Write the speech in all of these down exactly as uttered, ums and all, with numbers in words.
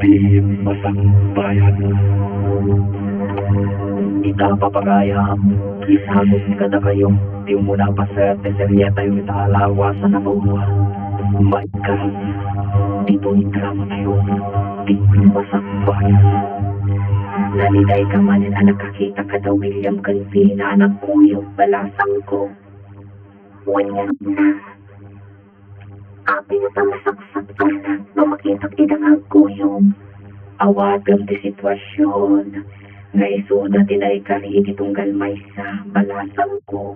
Di masakbayan. Ita, papagayam, isagid kadakayo ti umuna a paset ti serietayo ita a lawas a napauluan. Maikkan, ditoy dramatayo, Di masakbayan. Nalidayka manen a nakakita kada William ken Vina a nagkuyog, balasangko. Wen ngarud na. Apay a masaksak, anak, no makitak ida nga agkuyog. Awatem ti situasion nga isuda ti naikari iti tunggal maysa, balasangko.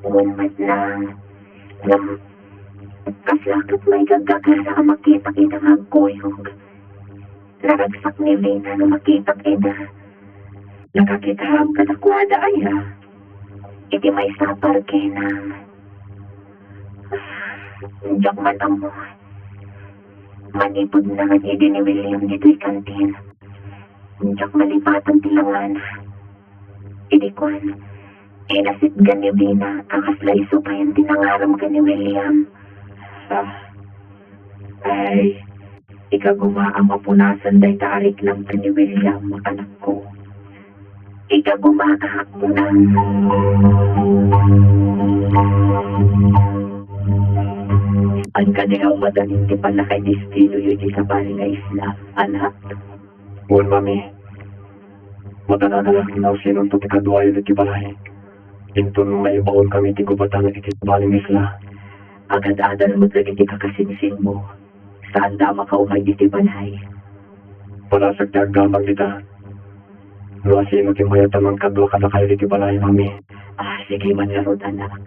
Wen met la, ngem kasla ket maigaggagara a makitak ida nga agkuyog. Naragsak ni Vina no makitak ida. Nakakitaam kadakuada aya iti maysa a parkena. Diak man ammo. Manipud nangad idi ni William ditoy kantin, diak malipatan ti langana. Idi kuan, inasitgan ni Vina a kasla isu payen ti nangaram ken ni William. Ah, ay, ikaguma a mapunasan dayta a riknam ken ni William, anakko. Ikaguma a hakuna. Saan kadi nga umadalin ti pannakaidestinoyo iti sabali nga isla, anak? Wen, mami. Madanadanak no sinonto ti kaduayo iti balay. Inton maibaon kami ti gubatan iti sabali nga isla. Agad-adal met dagiti kakasinsinmo. Saanda a makaumay iti balay. Palasek ti aggamang dita. No asino ti mayat a mangkadua kadakayo iti balay, mami. Ah, sige man ngarud, anak.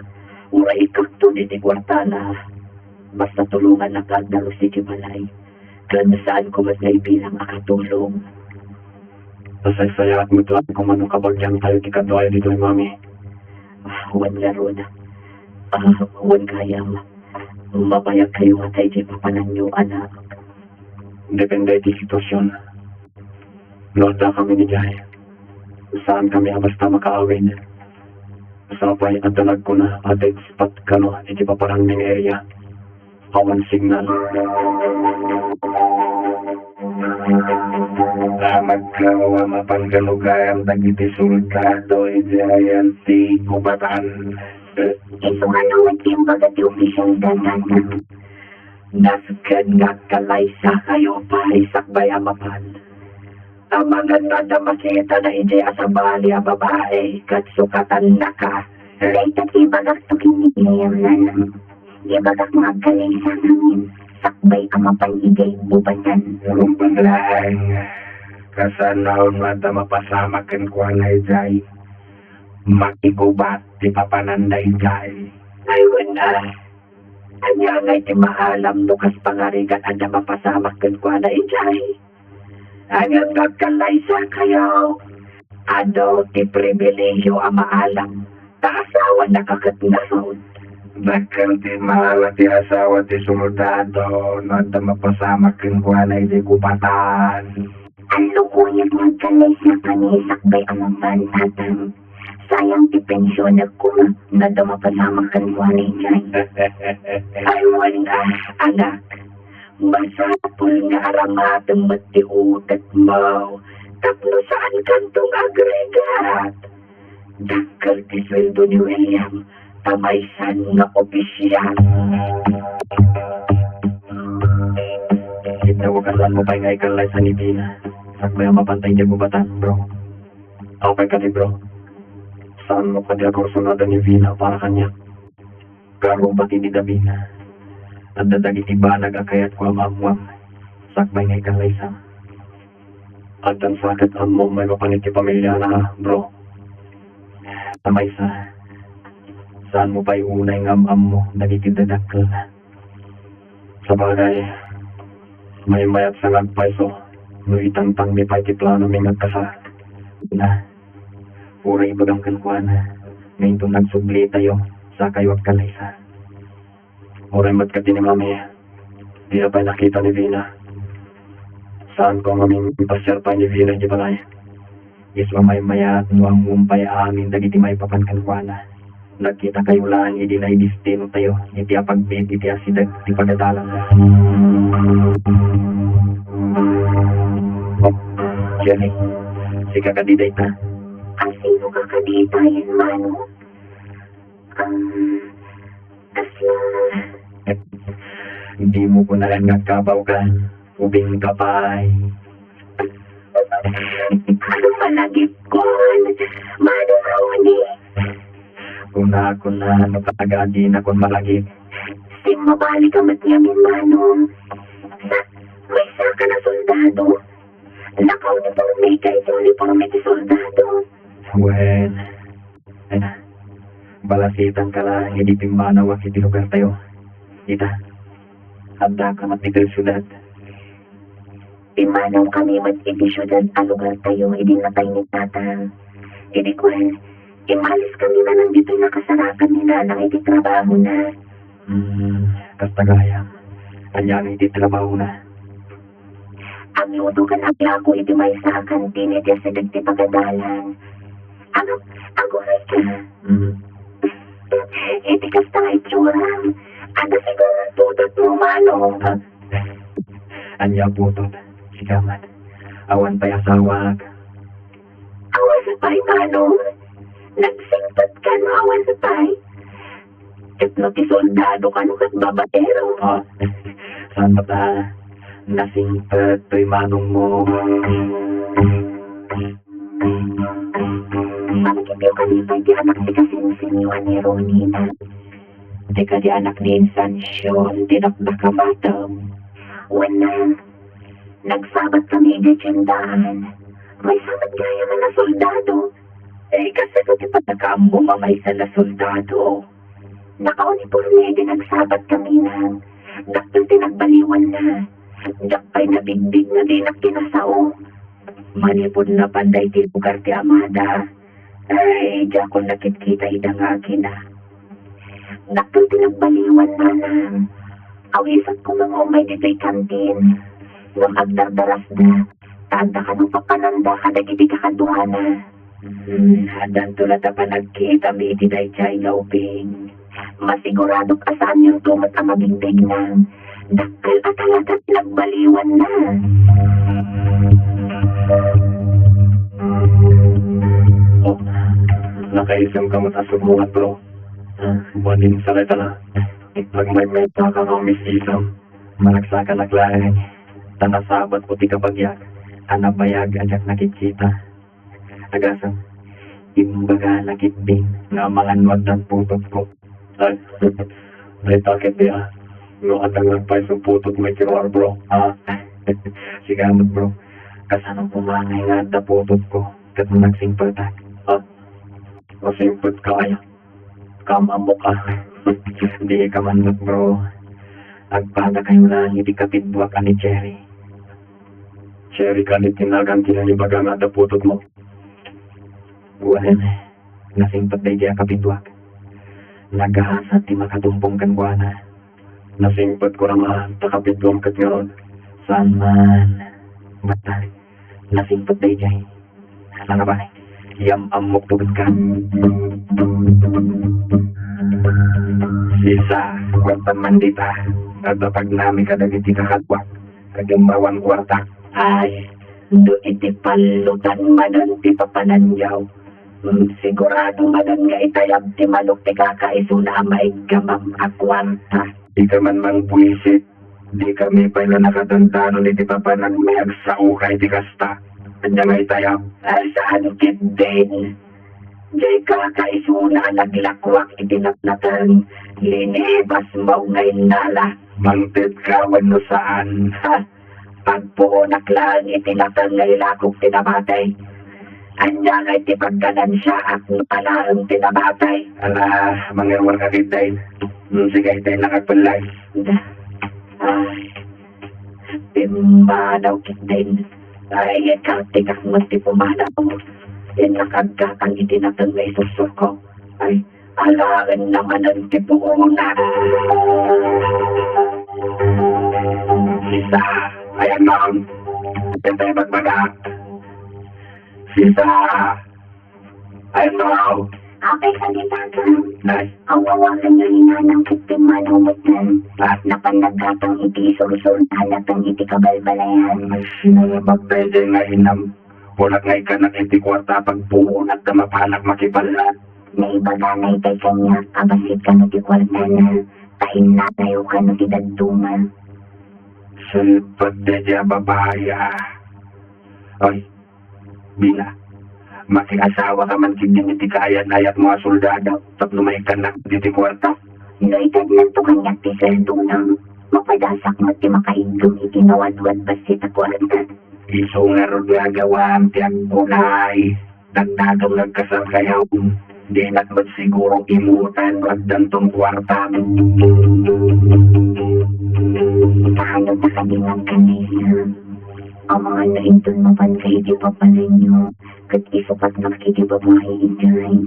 Uray ikkakto diti kuartana. Basta tulongannak nga agdaros iti balay. Ken saanko met nga ibilang a katulong. Nasaysayaat met laeng koma no kabagiantayo ti kaduayo ditoy, mami. Ah, wen ngarud. Ah, wen gayam. Mabayagkayo ngata idiay papananyo, anak. Depende iti situasion. No adda kami idiay, saan kami a basta makaawid. Sapay adda nagkuna a dead spot kano iti papananmi nga area. Awan signal. Amagkaw a mapan kano gayam dagiti soldado idiay ti gubatan. Isu nga no nagimbaga ti official data. Nasken nga agkalaysakayo pay sakbay a mapan. Amangan no adda makitana idiay a sabali a babai ket sukatannaka. Dayta ti ibagakto ken ni Miriam, nanang. Ibagak nga agkalaysa ngamin, sakbay a mapan idiay gubatan. Rumbeng laeng. Kasano no adda mapasamak kenkuana idiay? Makigubat ti papananda idiay. Ay, wen a. Ania ngay ti maalam no kas pangarigan adda mapasamak kenkuana idiay? Ngem no agkalaysakayo, adu ti pribilehiyo a maalam, ta asawanaka ket ngarud. Dakkel ti maala ti asawa ti soldado no adda mapasamak kenkuana idiay gubatan. Allokoyek nga agkalaysakami sakbay a mapan, tatang. Sayang ti pensionek koma no adda mapasamak kenkuana idiay. Ay, wen a, anak. Masapul nga aramatem met ti utedmo tapno saankanto nga agrigat. Dakkel ti sueldo ni William, ta maysan nga opisial. Ket wakasanmo pay nga ikalaysa ni Vina, sakbay a mapanta idiay gubatan, bro. Apay kadi, bro? Saanmo kadi a kursunada ni Vina para kaniak? Garuba ti dida, Vina. Adda dagiti banag a kayatko a maammoam, sakbay nga ikalaysa. Addan sa ket ammom maipapan iti pamiliana, bro. Ta maysa, saanmo pay unay nga am-ammo dagiti dadakkelna. Sabagay, maymayat sa nga agpayso no itangtangmi pay ti planomi nga agkasar. Na, uray ibagam kenkuana nga inton nagsublitayo, sakayo agkalaysa. Uray met ket ni Mami, dina pay nakita ni Vina. Saanko ngamin ipasiar pay ni Vina idiay balay. Isu a maymayat no ammom pay amin dagiti maipapan kenkuana. Nagkitakayo laeng idi naidestinotayo iti apagbiit iti asideg ti pagadalan. Jenny, sika kadi dayta? Asino ka kadi itayen, Mano? Ah, kasla. Dimo ko naen nga agkabaw kan, ubing ka pay. Ano malagip kon? Mano, Ronnie? Kuna, kuna, no talaga, di na kon malagip. Simmabali ka met ngamin, Mano. Sa, maysa ka na soldado? Nakauniporme ka iti uniporme ti soldado. Wen, ay na, balasitan ka laeng idi pimmanawak iti lugartayo. Ita, adda ka met ditoy siudad. Pimmanaw kami met iti siudad a lugartayo idi natay ni Tatang. Idi kuen, imalis kami manen ditoy nakasarakan ni Nanang iti trabahona. Hmm, kasta gayam. Ania iti trabahona? Agluto ken aglako iti maysa a kantin iti asideg ti pagadalan. Ano, aguray ka? Mm. Iti kasta nga itsuram, adda siguro putotmo, Mano. Ah, ania putot? Sika met. Awan pay asawak. Awan pay, Mano. Nagsingpet ka no awan pay. Ket no ti soldado ka no ket babaero. Ah, saan met a nasingpet toy manongmo? Malagipyo kadi pay ti anak ti kasinsinyo a ni Ronnie, a? Ti kadi anak ni Insansyon, ti dakdakamatem. Wen, nagsabat kami idiay tiendaan. Maysa met gayam a soldado. Eh, kasano ti pagkakaammo a maysa a soldado? Nakauniporme idi nagsabat kami na. Dakkel ti nagbaliwanna. Diak pay nabigbig no dinak kinasao. Manipud napan daytoy lugar ti amada, ay, diakon nakitkita ida nga agina. Dakkel ti nagbaliwanna. Awisat koma nga umay ditoy kantin. Ngem agdardarasda, ta adda kano papananda kadagiti kakaduana. Hmm, addanto la ta panagkitami iti daydiay nga ubing. Masiguradok a saanyonto met a mabigbigna. Dakkel a talaga ti nagbaliwanna. Oh, nakaisem ka met a summungat, bro. Banim sa letala. Nagmaymaysa ka nga umis-isem. Maragsakanak laeng, ta nasabat ko ti kabagiak a nabayag a diak nakikita. Agasem, imbagana ketdin nga amangan no addan putotko. Ay, dayta ketdi a. No adda nga agpayso putotmo iti ruar, bro, ha? Sika met, bro. Kasano koma ngay nga adda putotko ket nagsingpetak? Ha? Masingpetka aya? Kam-ammok a. Di ka man met, bro. Agpadakayo laeng iti kapidduak a ni Cherry. Cherry kadi ti nagan ti nangibaga nga adda putotmo? Wen, nasingpet daydi a kapidduak. Nagahasat ti makatumpong kenkuana. Nasingpetko ra man, ta kapidduam ket ngarud. Saan man. Basta, nasingpet daydiay. Nangabay, yam-ammokto kenka. Sisa, kuartam man dita. Adda pagnami kadagiti kakaduak. Ket yam-awan kuarta. Ay, no iti pallutan manen ti papananyo. Hmm, sigurado manen nga itayab ti manok ti kakaisuna a maiggamam a kuarta. Dika man mangbuisit. Dikami pay la nakadandanon iti papananmi, agsaoka iti kasta. Ania nga itayab? Ay, saan ketdin. Diay kakaisuna a naglakuak iti natnateng. Linibasmo nga innala. Mangted ka wenno saan? Ha? Pagpuonak laeng iti nateng nga ilakok ti namatay. Ania ngay ti pagkanansiaak no alaem ti namatay? Ala, mangiruar ka ketdin. Hmm, sige, itay nakagpellay. Da. Ay, pimmanaw ketdin. Ay, ikaw, tikak met ti pumanaw. Innak aggatang iti nateng nga isursurko. Ay, alaenna manen ti puonak. Sisa, ayan, ma'am. Ito'y bagbagak. Sisa, ayan, ma'am. Apay, kagitaka. Nay. Awawakan nga inanang ket pimmanaw metten. Ah? Napan naggatang iti isursur, nateng iti kabalbalayan. Ay, sinalabag tayo dyan nga inam. Pulak nga ikkanak iti kuarta a pagpuonak ta mapanak makipallat. Naibagana itay kaniak a bassit kano ti kuartana, ta innanayo kano ti dadduma. Sulpet daydiay a babai, a. Oy, Bina, makiasawa ka man ketdin iti kaayat-ayatmo a soldado tapno maikkannak ditoy kuarta. No itednanto kaniak ti sueldona, mapadasak met ti makaiggem iti nawadwad bassit a kuarta. Isu ngarud nga agawam ti agkunay. Dagdagem nga agkasarkayaw. Dinak met siguro imutan no addanton kuarta. Paano ta kadi nga agkanaysa? Amangan no inton mapanka iti papananyo, ket isupatnak iti babai idiay.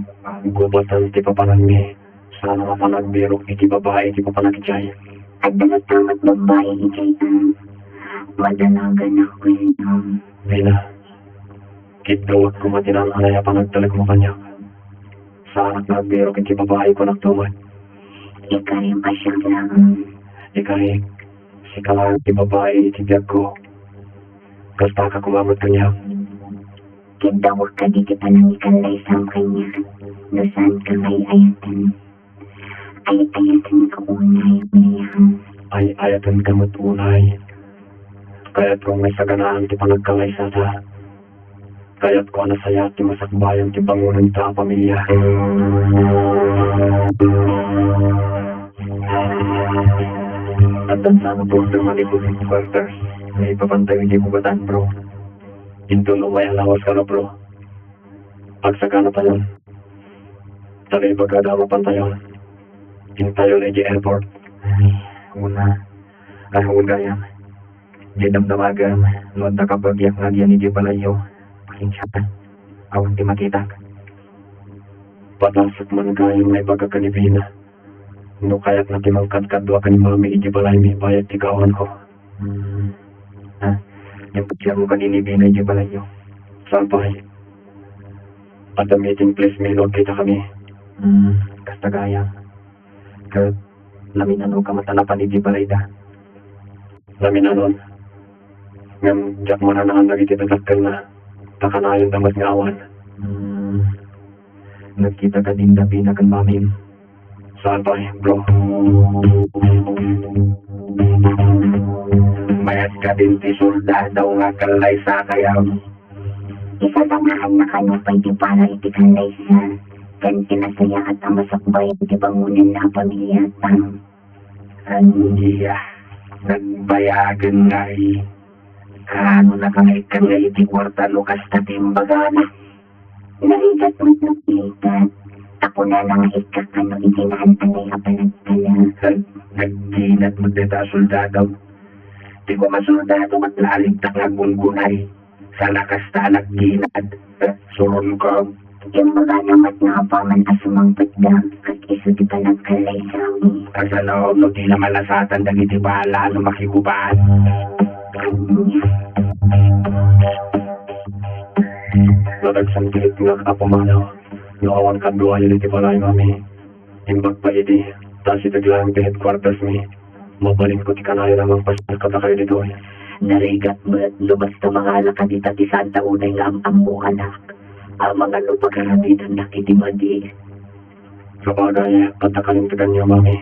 Gubatan ti papananmi. Saan a mapan agbirok iti babai iti papanak idiay. Adda latta met babai idiay, a. Madalaganak kenka. Bina, kiddawek koma ti naan-anay a panagtalekmo kaniak. Saanak nga agbirok iti babai, kunak to met. Ikarim a siak laeng. Ikarik, sika laeng ti babai iti biagko. Kastaka koma met kaniak. Kiddawek kadi ti panangikkallaysam kaniak, no saanka nga ay-ayaten. Ay-ayatenka unay, William. Ay-ayatenka met unay. Kayatko nga isaganaan ti panagkallaysata. Kayatko a nasayaat ti masakbayan ti bangonenta a pamilia. Adda saan a porter man iti living quarters nga ipapantayo iti gubatan, bro. Inton umay a lawas kano, bro, agsaganatayon. Ta naibagada a mapantayon. Intayon iti airport. Ay, una. Ay, una gayam. Diay damdamagan no adda kabagiak nga agyan iti balayyo. Pasensiakan. Awan ti makitak. Padasek man gayam nga ibaga ken ni Vina. No kayatna ti mangkadkadua ken ni Mami iti balaymi bayat ti kawanko. Hmm. Ha? Diak pasyarmo ken ni Vina iti balayyo. Saan pay? Adda meeting place mi no agkitakami. Hmm, kasta gayam. Ket namin-anoka met a napan iti balayda. Namin-anon. Ngem diak mananaan dagiti dadakkelna, ta kanayonda met nga awan. Hmm. Nagkita kadin ni Vina ken Mamim? Saan pay, bro? Mayat kadin ti soldado nga kallaysakayam. Isasangaanak kano pay ti para iti kallaysa, ken ti nasayaat a masakbayan ti bangonenna a pamiliata. Ania, nagbayagen ngay. Kaano nakangaykan nga iti kuarta no kasta ti imbagana? Narigat met no kinitat, ta kunana nga ikkakano iti naan-anay a panagtala. Nagkinat met dayta a soldado. Ti koma soldado met naaligtak nga aggunggunay. Sana kasta a nagkinat. Suronko. Imbagana met nga apaman a sumangpetda, ket isu ti panagkallaysami. Kasano no dina malasatan dagiti bala no makigubat? Nadagsan ti itngak a pumanaw no awan kaduayo iti balay, Mami. Imbag pay idi, ta asideg laeng ti headquarters mi. Mabalinko ti kanayon a mangpasiar kadakayo ditoy. Narigat met no basta mangala ka dita ti saanta unay nga am-ammokanak. Amangan no pagaramidannak iti madi. Sabagay, adda kalinteganyo, Mami.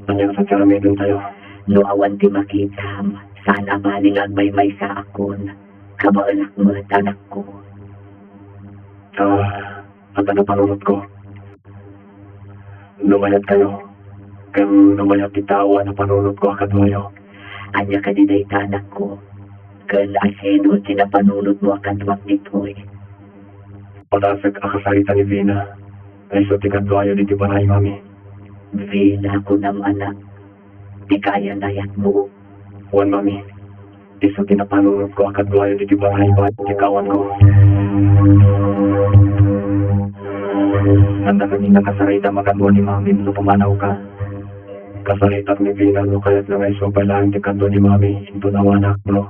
Ania a aramidentayo? No awan ti makitam, saan a bali nga agmaymaysaakon. Kabaelak met, anakko. Ah, adda napanunotko. No mayatkayo, ken no mayat ti tao a napanunotko a kaduayo. Ania kadi dayta, anakko? Ken asino ti napanunotmo a kaduak ditoy? Padasek a kasarita ni Vina, a isu ti kaduayo ditoy balay, Mami. Vina, kunam, anak, ti kayan-ayatmo. Wen, Mami. Isu ti napanunotko a kaduayo ditoy balay, baket ti kawanko. Adda kadi nakasaritam a kadua ni Mami no pumanawka? Kasaritak ni Vina no kayatna nga isu pay laeng ti kadua ni Mami inton awanak, bro.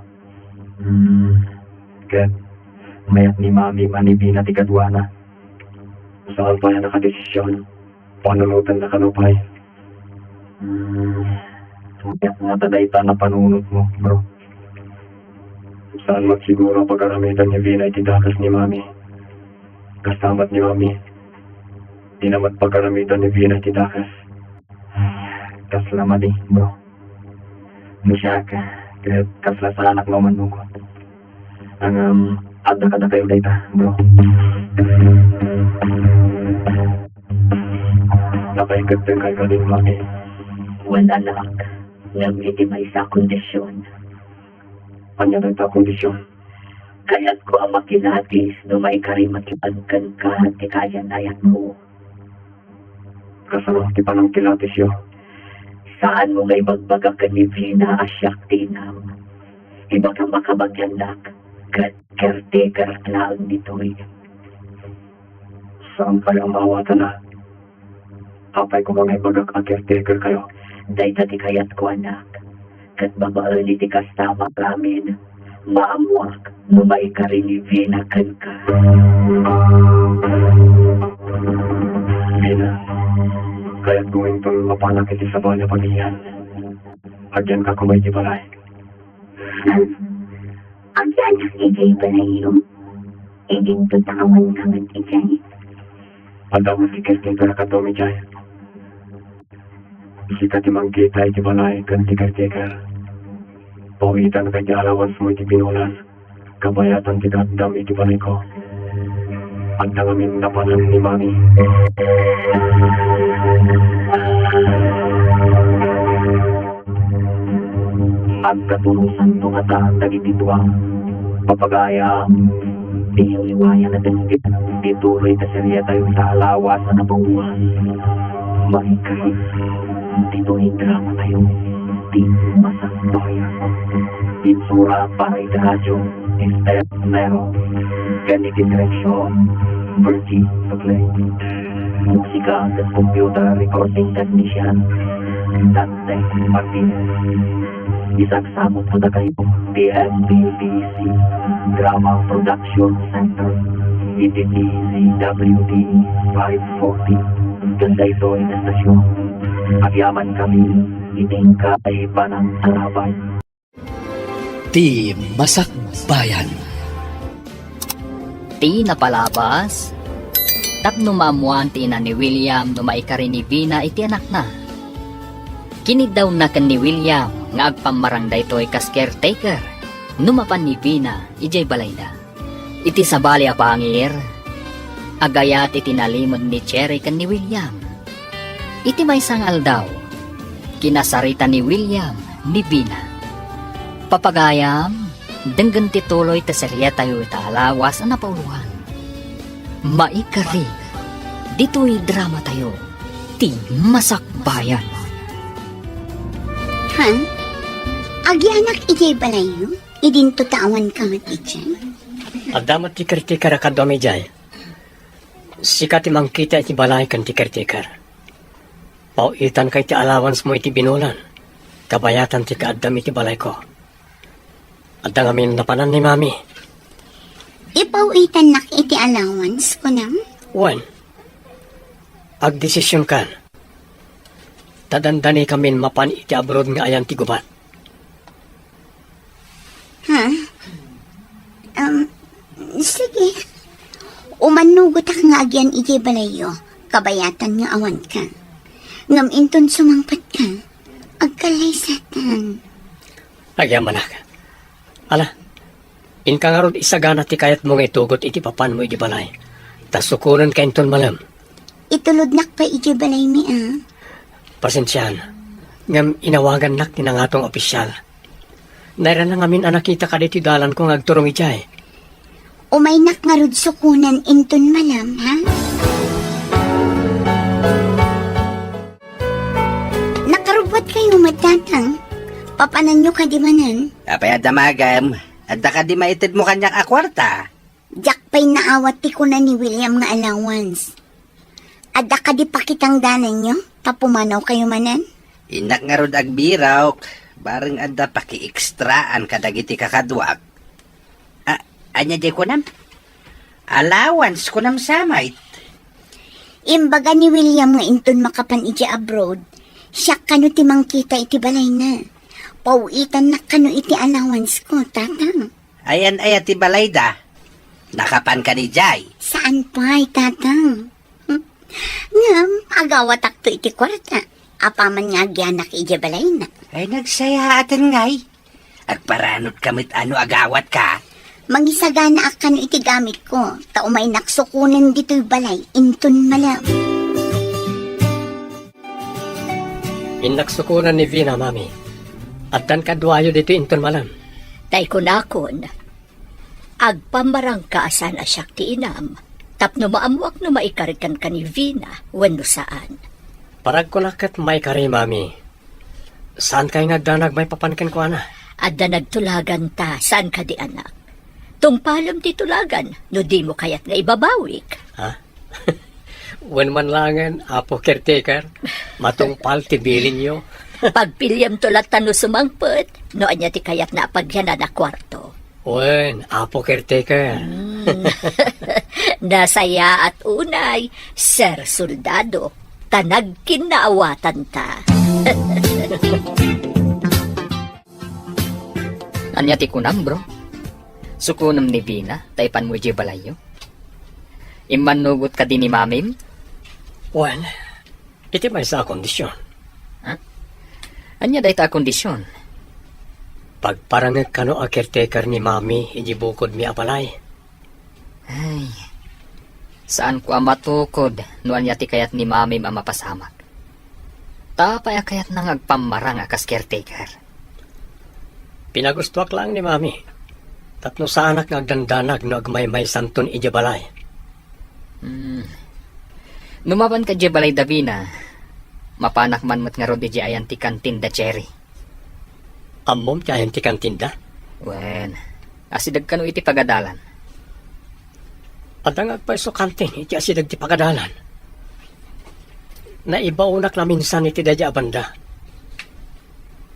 Hmm. Ket mayat ni Mami man ni Vina ti kaduana. Saan pay a nakadesision? Panunotenna kano pay? Hmm, mayat ngata dayta napanunotmo, bro. Saan met siguro a pagaramiden ni Vina iti dakes ni Mami. Kasta met ni Mami, dina met pagaramiden ni Vina iti dakes. Kasla madi, bro. No siak, ket kasla saanak nga umanugot. Ngem, adda kadakayo dayta, bro. Napaiketdengkayo kadin, Mami. Wen, anak, ngem iti maysa a kondision. Ania dayta a kondision? Kayatko a makilatis no maikari met laeng kenka ti kayan-ayatmo. Kasano ti panangkilatisyo? Saanmo nga ibagbaga ken ni Vina a siak ti inam. Ibagam a kabagiannak ket caretakerak laeng ditoy. Saan pay a maawatana? Apay koma nga ibagak a caretakerkayo? Dayta ti kayatko, anak. Ket babaen iti kasta a maaramid, maammoak no maikari ni Vina kenka. Vina, kayatko nga inton mapanak iti sabali a pagilian, agianka koma iti balay. Agianak idiay balayyo? Idinto ta awanka met idiay. Adda met ti caretaker a kaduam idiay. Sika ti mangkita iti balay ken ti caretaker. Pawitanka iti allowance mo iti binulan. Kabayatan ti kaaddam iti balayko. Adda ngamin napanan ni Mami. Agkatulosanto kata dagiti dua. Papagayam, ti liwayan a denggen ti tuloy ta seriatayo ta alawas a napauluan. Maikari, ditoy dramatayo, ti Masakbayan. Insura para iti radyo, Esther Nero. Ken iti direksyon, Virgie Tuglay. Musika ken computer recording technician, Dante Martinez. Isagsagut kadakayo ti M P P C Drama Production Center iti D Z W D five forty. Ken daytoy nga estasyon, agyamankami iti inkay panangtarabay. Ti Masakbayan. Ti napalabas, tapno maammoan ti ina ni William no maikari ni Vina iti anakna. Kiniddawna ken ni William nga agpammarang daytoy kas caretaker no mapan ni Vina idiay balayda. Iti sabali a pangir, agayat iti nalimed ni Cherry ken ni William. Iti maysa nga aldaw, kinasarita ni William ni Vina. Papagayam, denggen ti tuloy ta seriatayo ita a lawas a napauluan. Maikari, ditoy dramatayo, ti Masakbayan. Ha? Agianak idiay balayyo? Idinto ta awanka met idiay? Adda met ti caretaker a kaduam idiay. Sika ti mangkita iti balay ken ti caretaker. Paw-itanka iti allowance mo iti binulan. Kabayatan ti kaaddam iti balayko. Adda ngamin napanan ni Mami. Ipaw-itannak iti allowance, kunam? Wen. Agdesisyonkan. Ta dandanikamin mapan iti abroad nga ayan ti gubat. Ha? Um, sige. Umanugotak nga agian idiay balayyo, kabayatan nga awanka. Ngem inton sumangpetka, agkallaysatan. Agyamanak. Ala, inka ngarud isagana ti kayatmo nga itugot iti papanmo iti balay. Ta sukonenka inton malem. Itulodnak pay idiay balaymi, a. Pasensiaan. Ngem inawagannak ti nangato nga opisial. Nairana ngamin a nakitaka ditoy dalanko nga agturong idiay. Umaynak ngarud sukonen inton malem, ha? Nakarubbuatkayo met, Tatang. Papananyo kadi manen? Apay a damagem? Adda kadi maitedmo kaniak a kuarta? Diak pay naawat ti kuna ni William nga allowance. Adda kadi pakitangdananyo ta pumanawkayo manen? Innak ngarud agbirok, bareng adda pakiekstraan kadagiti kakaduak. A, ania diay kunam? Allowance kunam sa met? Imbaga ni William nga inton makapan idiay abroad, siak kano ti mangkita iti balayna. Paw-itannak kano iti allowance ko, Tatang. Ayan aya ti balayda? Nakapanka idiay? Saan pay, Tatang. Ngem, agawatakto iti kuarta. Apaman nga agianak idiay balayna. Ay, nagsayaaten ngay. Agparanodka met a no agawatka. Mangisaganaak kano iti gamitko, ta umaynak sukonen ditoy balay inton malem. Innak sukonen ni Vina, Mami. Addan kaduayo ditoy inton malem. Tay kunakon, agpammarangka a saan a siak ti inam, tapno maammoak no maikarikan ka ni Vina wenno saan. Paragkunak ket maikari, Mami. Saan kay nga agdanag maipapan kenkuana? Adda nagtulagan ta, saan kadi, anak? Tungpalem ti tulagan, no dimo kayat nga ibabawik. Ha? Wen man laengen, Apo Caretaker, matungpal ti bilinyo. Pagpiliamto latta no sumangpet, no ania ti kayatna a pagyanan a kuarto. Wen, Apo Caretaker. Hmm. Nasayaat unay, Sir Soldado, ta nagkinnaawatanta. Ania ti kunam, bro? Sukonem ni Vina, ta ipanmo idiay balayyo? Immannugot kadi ni Mamim? Wen, iti maysa a kondisyon. Ha? Ania dayta a kondisyon? Pagparangek kano a caretaker ni Mami idiay bukodmi a balay. Ay, saanko a matukod no ania ti kayat ni Mamim a mapasamak. Ta apay a kayatna nga agpammarang a kas caretaker? Pinagustoak laeng ni Mami, tapno saanak nga agdandanag no agmaymaysanton idiay balay. Hmm. No mapanka idiay balay da Vina, mapanak man met ngarud idiay ayan ti kantin da Cherry. Ammom ti ayan ti kantin da? Wen, asideg kano iti pagadalan. Adda nga agpayso kantin iti asideg ti pagadalan. Naibaonak naminsan iti daydiay a banda.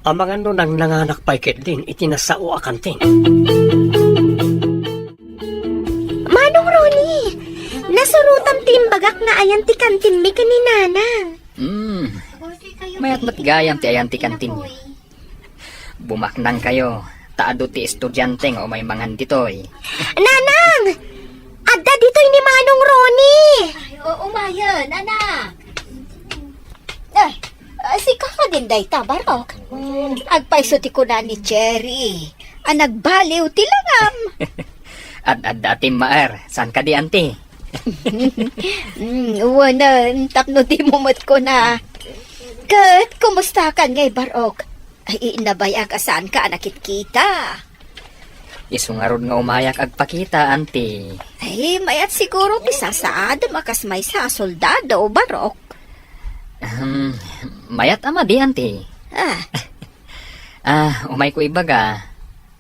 Amangan no nangnanganak pay ketdin iti nasao a kantin. Manong Ronnie, nasurotam ti imbagak nga ayan ti kantinmi ken ni Nanang. Hmm. Mayat met gayam ti ayan ti kantinyo. Bumaknangkayo, ta adu ti estudiante nga umay mangan ditoy. Nanang! Adda ditoy ni Manong Ronnie! Ay, o-, umayen, anak. Ay, ah, sika kadin dayta, Barok. Agpayso ti kuna ni Cherry a nagbaliw ti langam. Ad-adda ti maer, saan kadi, anti? Mm, wen, tapno dimo met kuna. Ket, kumustakan ngay, Barok? Ay, nabayag a saanka a nakitkita. Isu ngarud nga umayak agpakita, anti. Ay, mayat siguro ti sasaadem a kas maysa a soldado, Barok. Ahem, mayat a madi, anti. Ah. Ah, umayko ibaga,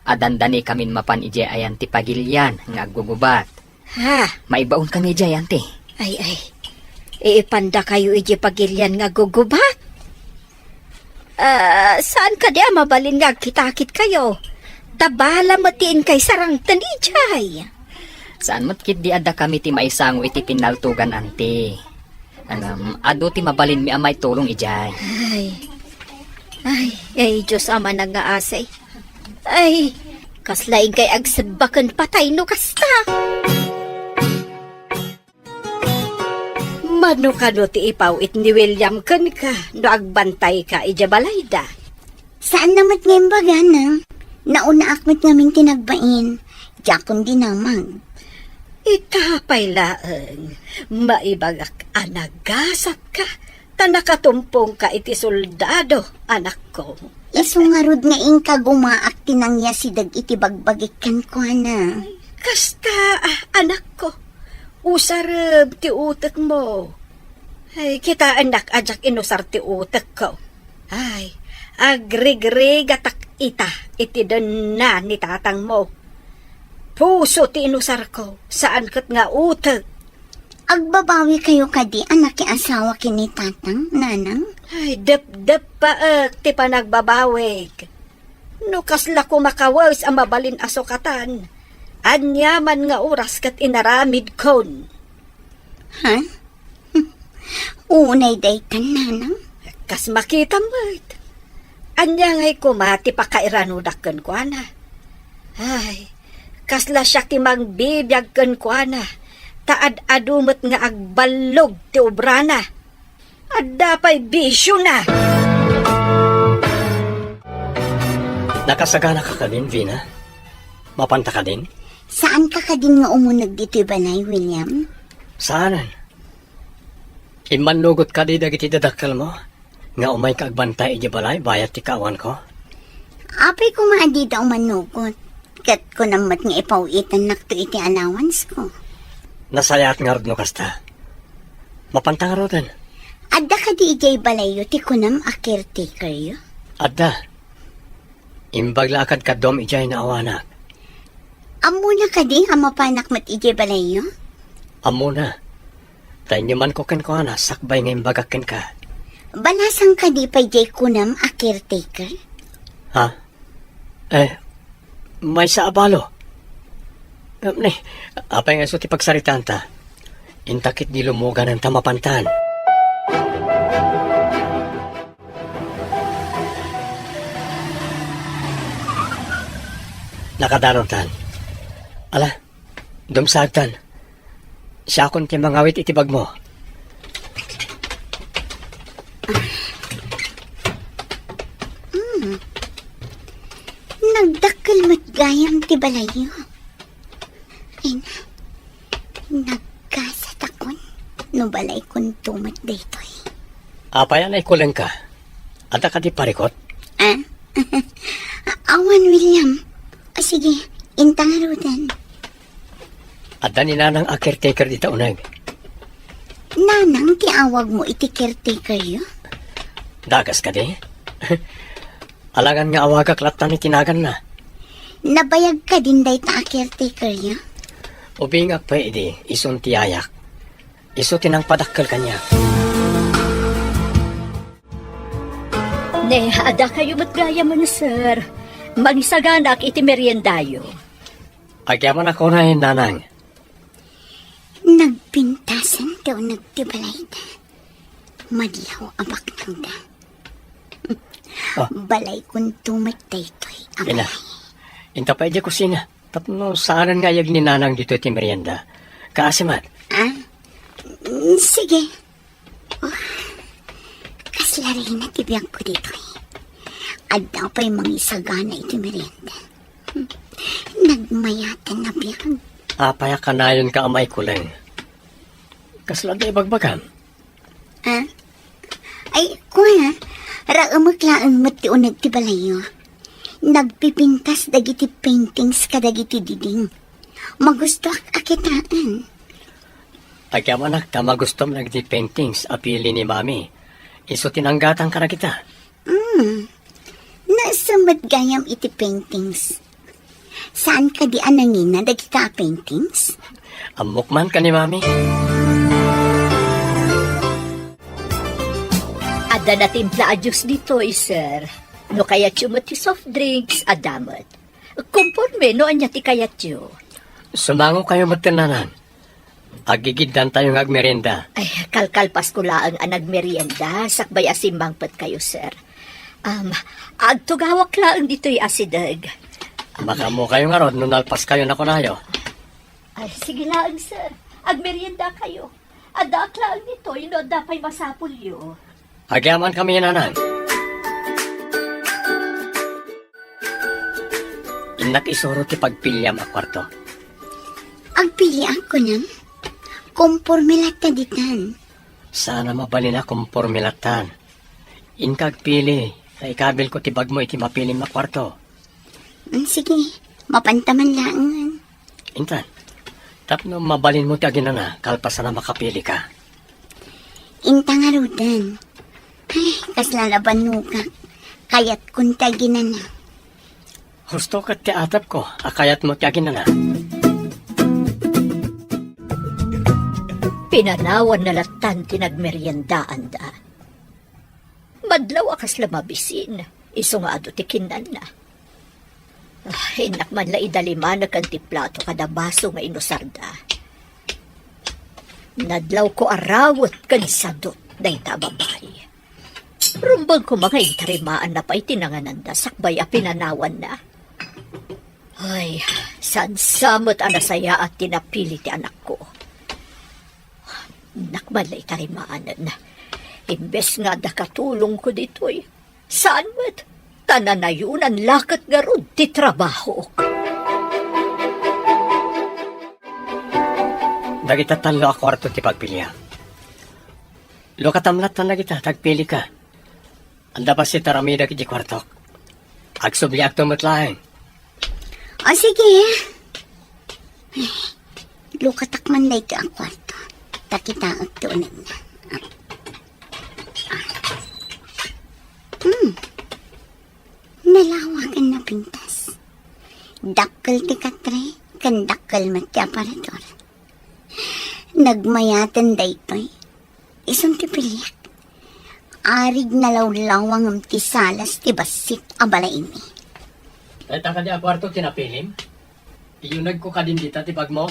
a dandanikamin mapan idiay ayan ti pagilian nga aggugubat. Ha? Maibaonkami idiay, anti. Ay, ay. Ipandakayo idiay pagilian nga aggugubat? Ah, saan kadi a mabalin nga agkitakitkayo? Ta bala met ti inkay sarangten idiay. Saan met ketdi a dakami ti maisango iti pinaltogan, anti. Ngem, adu ti mabalinmi a maitulong idiay. Ay. Ay, ay, Dios Ama a nangngaasi. Ay, kasla inkay agsebba ken patay no kasta. Mano kano ti ipaw-it ni William kenka no agbantayka idiay balayda? Saanna met nga imbaga, Nang. Naunaak met ngamin ti nagbain. Diakon dinamag. Ita pay laeng, maibagak a nagasatka, ta nakatumpongka iti soldado, anakko. Isu ngarud nga inka gumaak ti nangyasideg iti bagbagik kenkuana. Kasta, ah, anakko, usarem ti utekmo. Ay, kitaennak a diak inusar ti utekko. Ay, agrigrigatak ita iti denna ni tatangmo. Puso ti inusarko, saan ket nga utek. Agbabawikayo kadi a nakiasawa ken ni Tatang, Nanang? Ay, depdeppaek ti panagbabawik. No kasla koma kawes a mabalin a sukatan, aniaman nga oras ket inaramidkon. Ha? Unay daytan, Nanang? Kas makitam met. Ania ngay koma ti pakairanodak kenkuana? Ay, Kasla siak ti mangbibiag kenkuana, ta ad-adu met nga agballog ti obrana. Adda pay bisiona. Nakasaganaka kadin, Vina? Mapanta kadin? Saanka kadin nga umuneg ditoy balay, William? Saanen. Immannugot kadi dagiti dadakkelmo nga umayka agbantay idiay balay bayat ti kaawanko? Apay koma a dida umannugot? Ket kunam met nga ipaw-itannakto iti allowance-ko. Nasayaat ngarud no kasta. Mapanta ngaruden. Adda kadi idiay balayyo ti kunam a caretaker-yo? Adda. Imbag la a kadkaduam idiay naawanak. Ammona kadi a mapanak met idiay balayyo? Ammona. Ta inyumanko kenkuana sakbay nga imbagak kenka. Balasang kadi pay diay kunam a caretaker? Ha? Eh, maysa a balo. Ngem ni, apay nga isu ti pagsaritaanta? Inta ketdi lummuganan ta mapantan. Nakadanontan. Ala, dumsagtan. Siakon ti mangawit iti bagmo. Mm. Nagdakkel met gayam ti balayyo. Ay na, nagkasatakon no balaykonto met daytoy. Apay a naikulengka? Adda kadi parikut? Ah? Awan, William. O sige, inta ngaruden. Adda ni Nanang a caretaker dita uneg. Nanang ti awagmo iti caretaker-yo? Dagas kadi? Alangan nga awagak latta iti naganna. Nabayag kadin dayta a caretaker-yo? Ubingak pay idi, isun ti yayak. Isu ti nangpadakkel kaniak. Ne, adda kayo met gayam, sir. Mangisaganak iti meriendayo. Agyamanak unay, Nanang. Nagpintasen ti uneg ti balayda. Madlaw a baknangda. Ah. Balaykonto met daytoy a balay. Ina, inta pay idiay kusina. Tapno saanen nga ayeg ni Nanang ditoy ti merienda. Kaasi met. Ah? Mm, sige. Oh, kasla reyna ti biagko ditoy. Adda pay mangisagana iti merienda. Hmm. Nagmayatan a biag. Apay a kanayonka a maikuleng? Kasla adda ibagbagam? Ah? Ay, kua, raemek laeng met ti uneg ti balayyo. Nagpipintas dagiti paintings kadagiti diding. Magustoak a kitaen. Agyamanak ta magustom dagiti paintings a pili ni Mami. Isu ti nanggatang kadagita. Hmm. Naisem met gayam iti paintings. Saan kadi a nangina dagita a paintings? Ammok man ken ni Mami. Adda natimpla a juice ditoy, sir. No kayatyo met ti soft drinks, adda met. Konporme no ania ti kayatyo. Sumango kayo met ken Nanang. Aggigiddantayo nga agmerienda. Ay, kalkalpasko laeng a nagmerienda, sakbay a simmangpet kayo, sir. Um, agtugawak laeng ditoy asideg. Makaammo kayo ngarud no nalpas kayo na kunayo. Ay, sige laeng, sir. Agmerienda kayo. Addaak laeng ditoy no adda pay masapulyo. Agyaman kami, Nanang. Innak isuro ti pagpiliam a kuarto. Agpiliak, kunam? Konporme latta ditan. Saan a mabalin a konporme lattan. Inka agpili, ta ikabilko ti bagmo iti mapilim a kuarto. Mm, sige, mapanta man laengen. Intan, tapno mabalinmo ti aginana, kalpasan a makapilika. Inta ngaruden. Ay, kasla la bannogak. Kayatkon ti aginana. Husto ket ti atepko a kayatmo ti aginana. Pinanawanna lattan ti nagmeriendaanda. Madlaw a kasla mabisin, isu nga adu ti kinnanna. Ah, innak man la idalimanek ti plato kada baso nga inusarda. Nadlawko a rawet ken sadut dayta a babai. Rumbeng koma nga intarimaanna pay ti nangananda sakbay a pinanawanna. Ay, saan sa met a nasayaat ti napili ti anakko? Nakman la itarimanen. Imbes nga adda katulongko ditoy, saan met, ta nanayonan la ket ngarud ti trabahook. Dagita tallo a kuarto ti pagpiliam. Lukatam lattan dagita, ta agpilika. Adda bassit a aramidek iti kuartok. Agsubliakto met laeng. O, sige. Lukatak man daytoy a kuarto. Ta kitaek ti unegna. Hmm. Nalawa ken napintas. Dakkel ti katre, ken dakkel met ti aparador. Nagmayaten daytoy. Isun ti piliek. Arig nalawlawa ngem ti salas ti bassit a balaymi. Dayta kadi a kuarto ti napilim? Iyunegko kadin dita ti bagmo?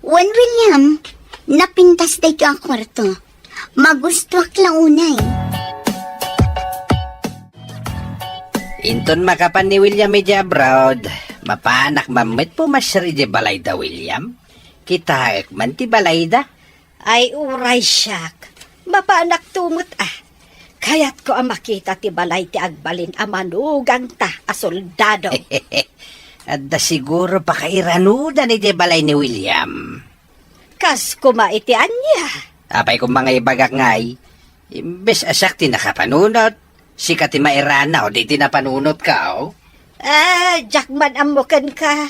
Wen, William, napintas daytoy a kuarto. Magustuak la unay. Inton makapan ni William idiay abroad, mapanak man met pumasiar idiay balayda, William. Kitaek man ti balayda. Ay, uray siak. Mapanakto met, a. Kayatko a makita ti balay ti agbalin a manugangta a soldado. Adda siguro pakairanudan idiay balay ni William. Kas koma iti ania? Apay koma nga ibagak ngay, imbes a siak ti nakapanunot, sika ti mairanaw iti napanunotka, o? Ah, diak man ammo kenka.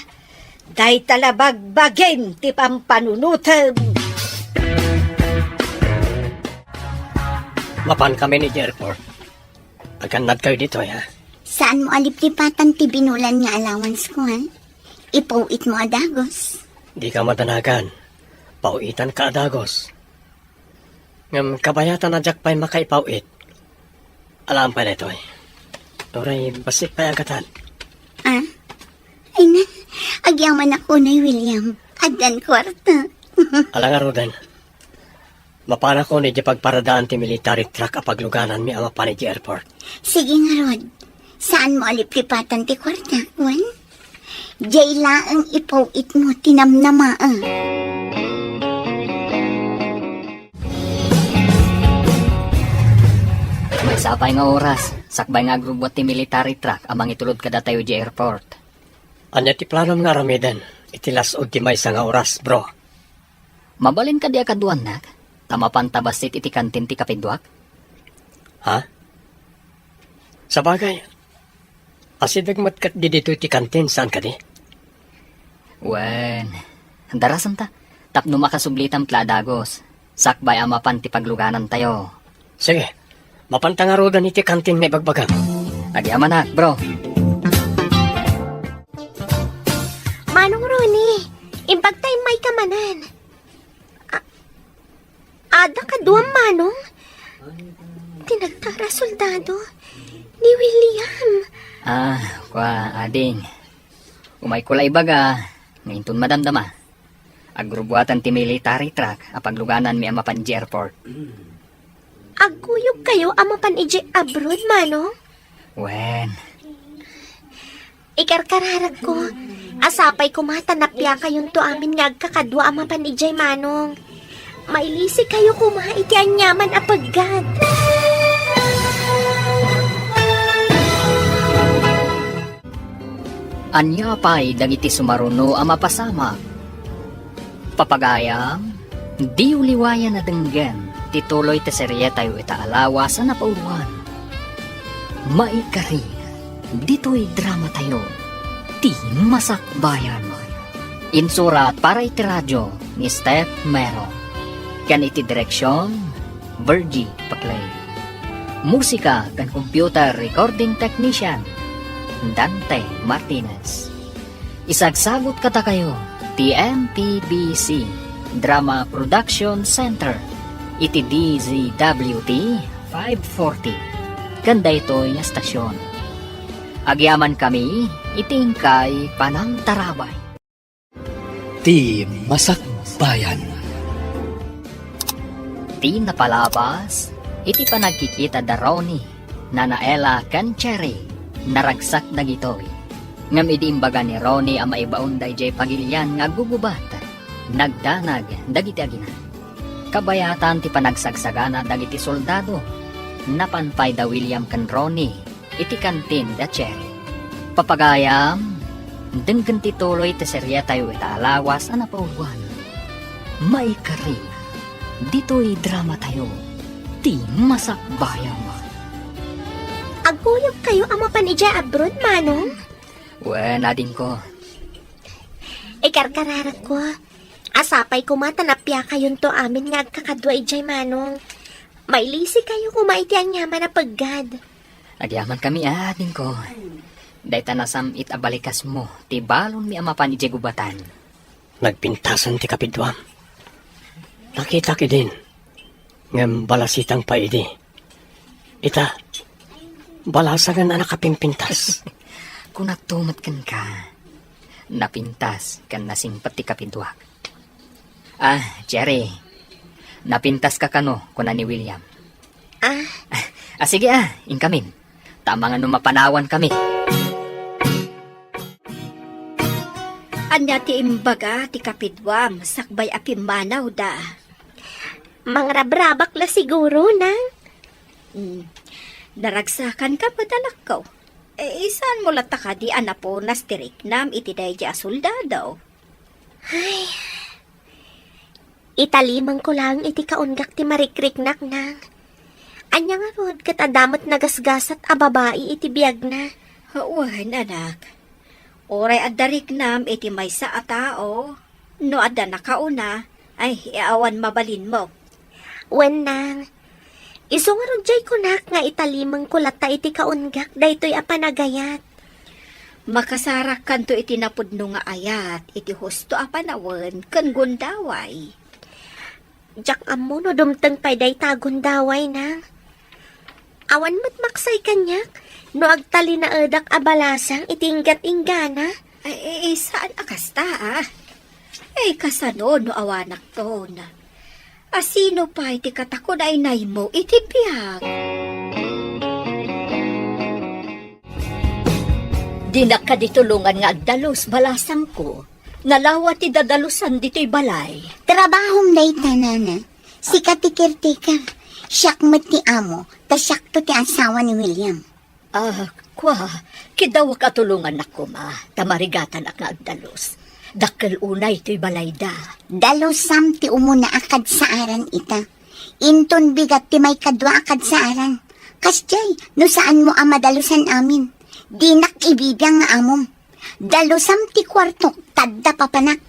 Dayta la bagbagim ti pampanunotem. Mapankami idiay airport. Agannadkayo ditoy, ha? Saanmo a liplipatan ti binulan nga allowanceko, ha? Ipaw-itmo a dagus. Dika madanagan. Paw-itanka a dagus. Ngem kabayatan a diak pay makaipaw-it. Alam pay daytoy. Uray, bassit pay a gatad. Ah? Ay na, agyamanak unay, William. Addan kuarta. Ala ngaruden. Mapanakon idiay pagparadaan ti military truck a paglugananmi a mapan idiay airport. Sige ngarud. Saanmo a liplipatan ti kuarta, wen? Diay laeng ipaw-itmo ti namnamaem. Maysa pay nga oras, sakbay nga agrubuat ti military truck a mangitulod kadatayo idiay airport. Ania ti planom nga aramiden iti las-ud ti maysa nga oras, bro? Mabalin kadi a kaduanak, ta mapanta bassit iti kantin ti kapiduak? Ha? Sabagay, asideg met ket ditoy ti kantin, saan kadi? Wen, darasenta, tapno makasublitam met la a dagus, sakbay a mapan ti pagluganantayo. Sige, mapanta ngaruden iti kantin nga ibagbagam. Agyamanak, bro. Manong Ronnie, imbag ta immayka manen. A-, adda kaduam, Manong? Ti nagtara a soldado ni William. Ah, kua, ading. Umayko la ibaga, nga inton madamdama. Agrubuatan ti military truck a paglugananmi a mapan idiay airport. Agkuyogkayo a mapan idiay abroad, Manong? Wen. Ikarkararagko, a sapay koma ta napiakayonto amin nga agkakadua a mapan idiay, Manong. Mailisikayo koma iti aniaman a peggad. Ania pay dagiti sumaruno a mapasamak? Papagayam, diyo liwayan a denggen ti tuloy ti serietayo ita a lawas a napauluan. Maikari, ditoy dramatayo, Ti Masakbayan. Insurat para iti radio ni Steph Mero. Ken iti direksion, Virgie Paclay. Musika ken computer recording technician, Dante Martinez. Isagsagut kadakayo ti M P B C Drama Production Center iti D Z W T five forty ken daytoy nga stasyon. Agyamankami iti inkay panangtarabay. Ti Masakbayan. Ti napalabas iti panagkikita da Ronnie, Nana Ella, ken Cherry, naragsak dagitoy. Ngem idi imbaga ni Ronnie a maibaon daydiay pagilian nga aggugubat, nagdanag dagiti agina. Kabayatan ti panagsagsagana dagiti soldado, napan pay da William ken Ronnie iti kantin da Cherry. Papagayam, denggen ti tuloy ti serietayo ita a lawas a napauluan. Maikari, ditoy dramatayo, ti Masakbayan. Agkuyogkayo a mapan idiay abroad, Manong? Wen, adingko. Ikarkararakko. Sapay koma ta napiakayonto amin nga agkakadua idiay, Manong. Mailisikayo koma iti aniaman a peggad. Agyamankami, adingko. Dayta nasam-it a balikasmo ti balonmi a mapan idiay gubatan. Nagpintasen ti kapiduam. Nakitak idin, ngem balasitang pay idi. Ita, balasangen a nakapimpintas. Kunakto met kenka, napintas ken nasingpet ti kapiduak. Ah, Cherry, napintaska kano, kuna ni William. Ah? Ah, ah, sige, ah, inkamin. Ta amangan no mapanawankami. Ania ti imbaga ti kapiduam sakbay a pimmanawda? Mangrabrabak la siguro, Nang. Hmm. Naragsakanka met, anakko. Eh, saanmo latta kadi a napunas ti riknam iti daydiay a soldado? Ay. Italimengko laeng iti kaunggak ti marikriknak, Nang. Ania ngarud ket adda met nagasgasat a babai iti biagna? Wen, anak. Uray adda riknam iti maysa a tao, no adda nakauna, ay, awan mabalinmo. Wen, Nang. Isu ngarud diay kunak nga italimengko latta iti kaunggak daytoy a panagayat. Makasarakkanto iti napudno nga ayat iti husto a panawen ken gundaway. Diak ammo no dumteng pay dayta a gundaway, Nang. Awan met maksay kaniak no agtalinaedak a balasang iti inggat-inggana. Ay, eh, eh, saan a kasta, ah? Eh, kasano no awanakton? A sino pay ti katakunaynaymo iti biag? Dinak kadi tulongan nga agdalus, balasangko. Nalawa ti dadalusan ditoy balay. Trabahom dayta, nana. Sika ti caretaker. Siak met ti amo, ta siakto ti asawa ni William. Ah, kua, kidawak a tulongannak koma, ta marigatanak nga agdalus. Dakkel unay toy balayda. Dalusam ti umuna a kadsaaran ita. Inton bigat ti maikadua a kadsaaran. Kasdiay, no saanmo a madalusan amin, dinak ibibiang nga amom. Dalusam ti kuartok, ta adda papanak.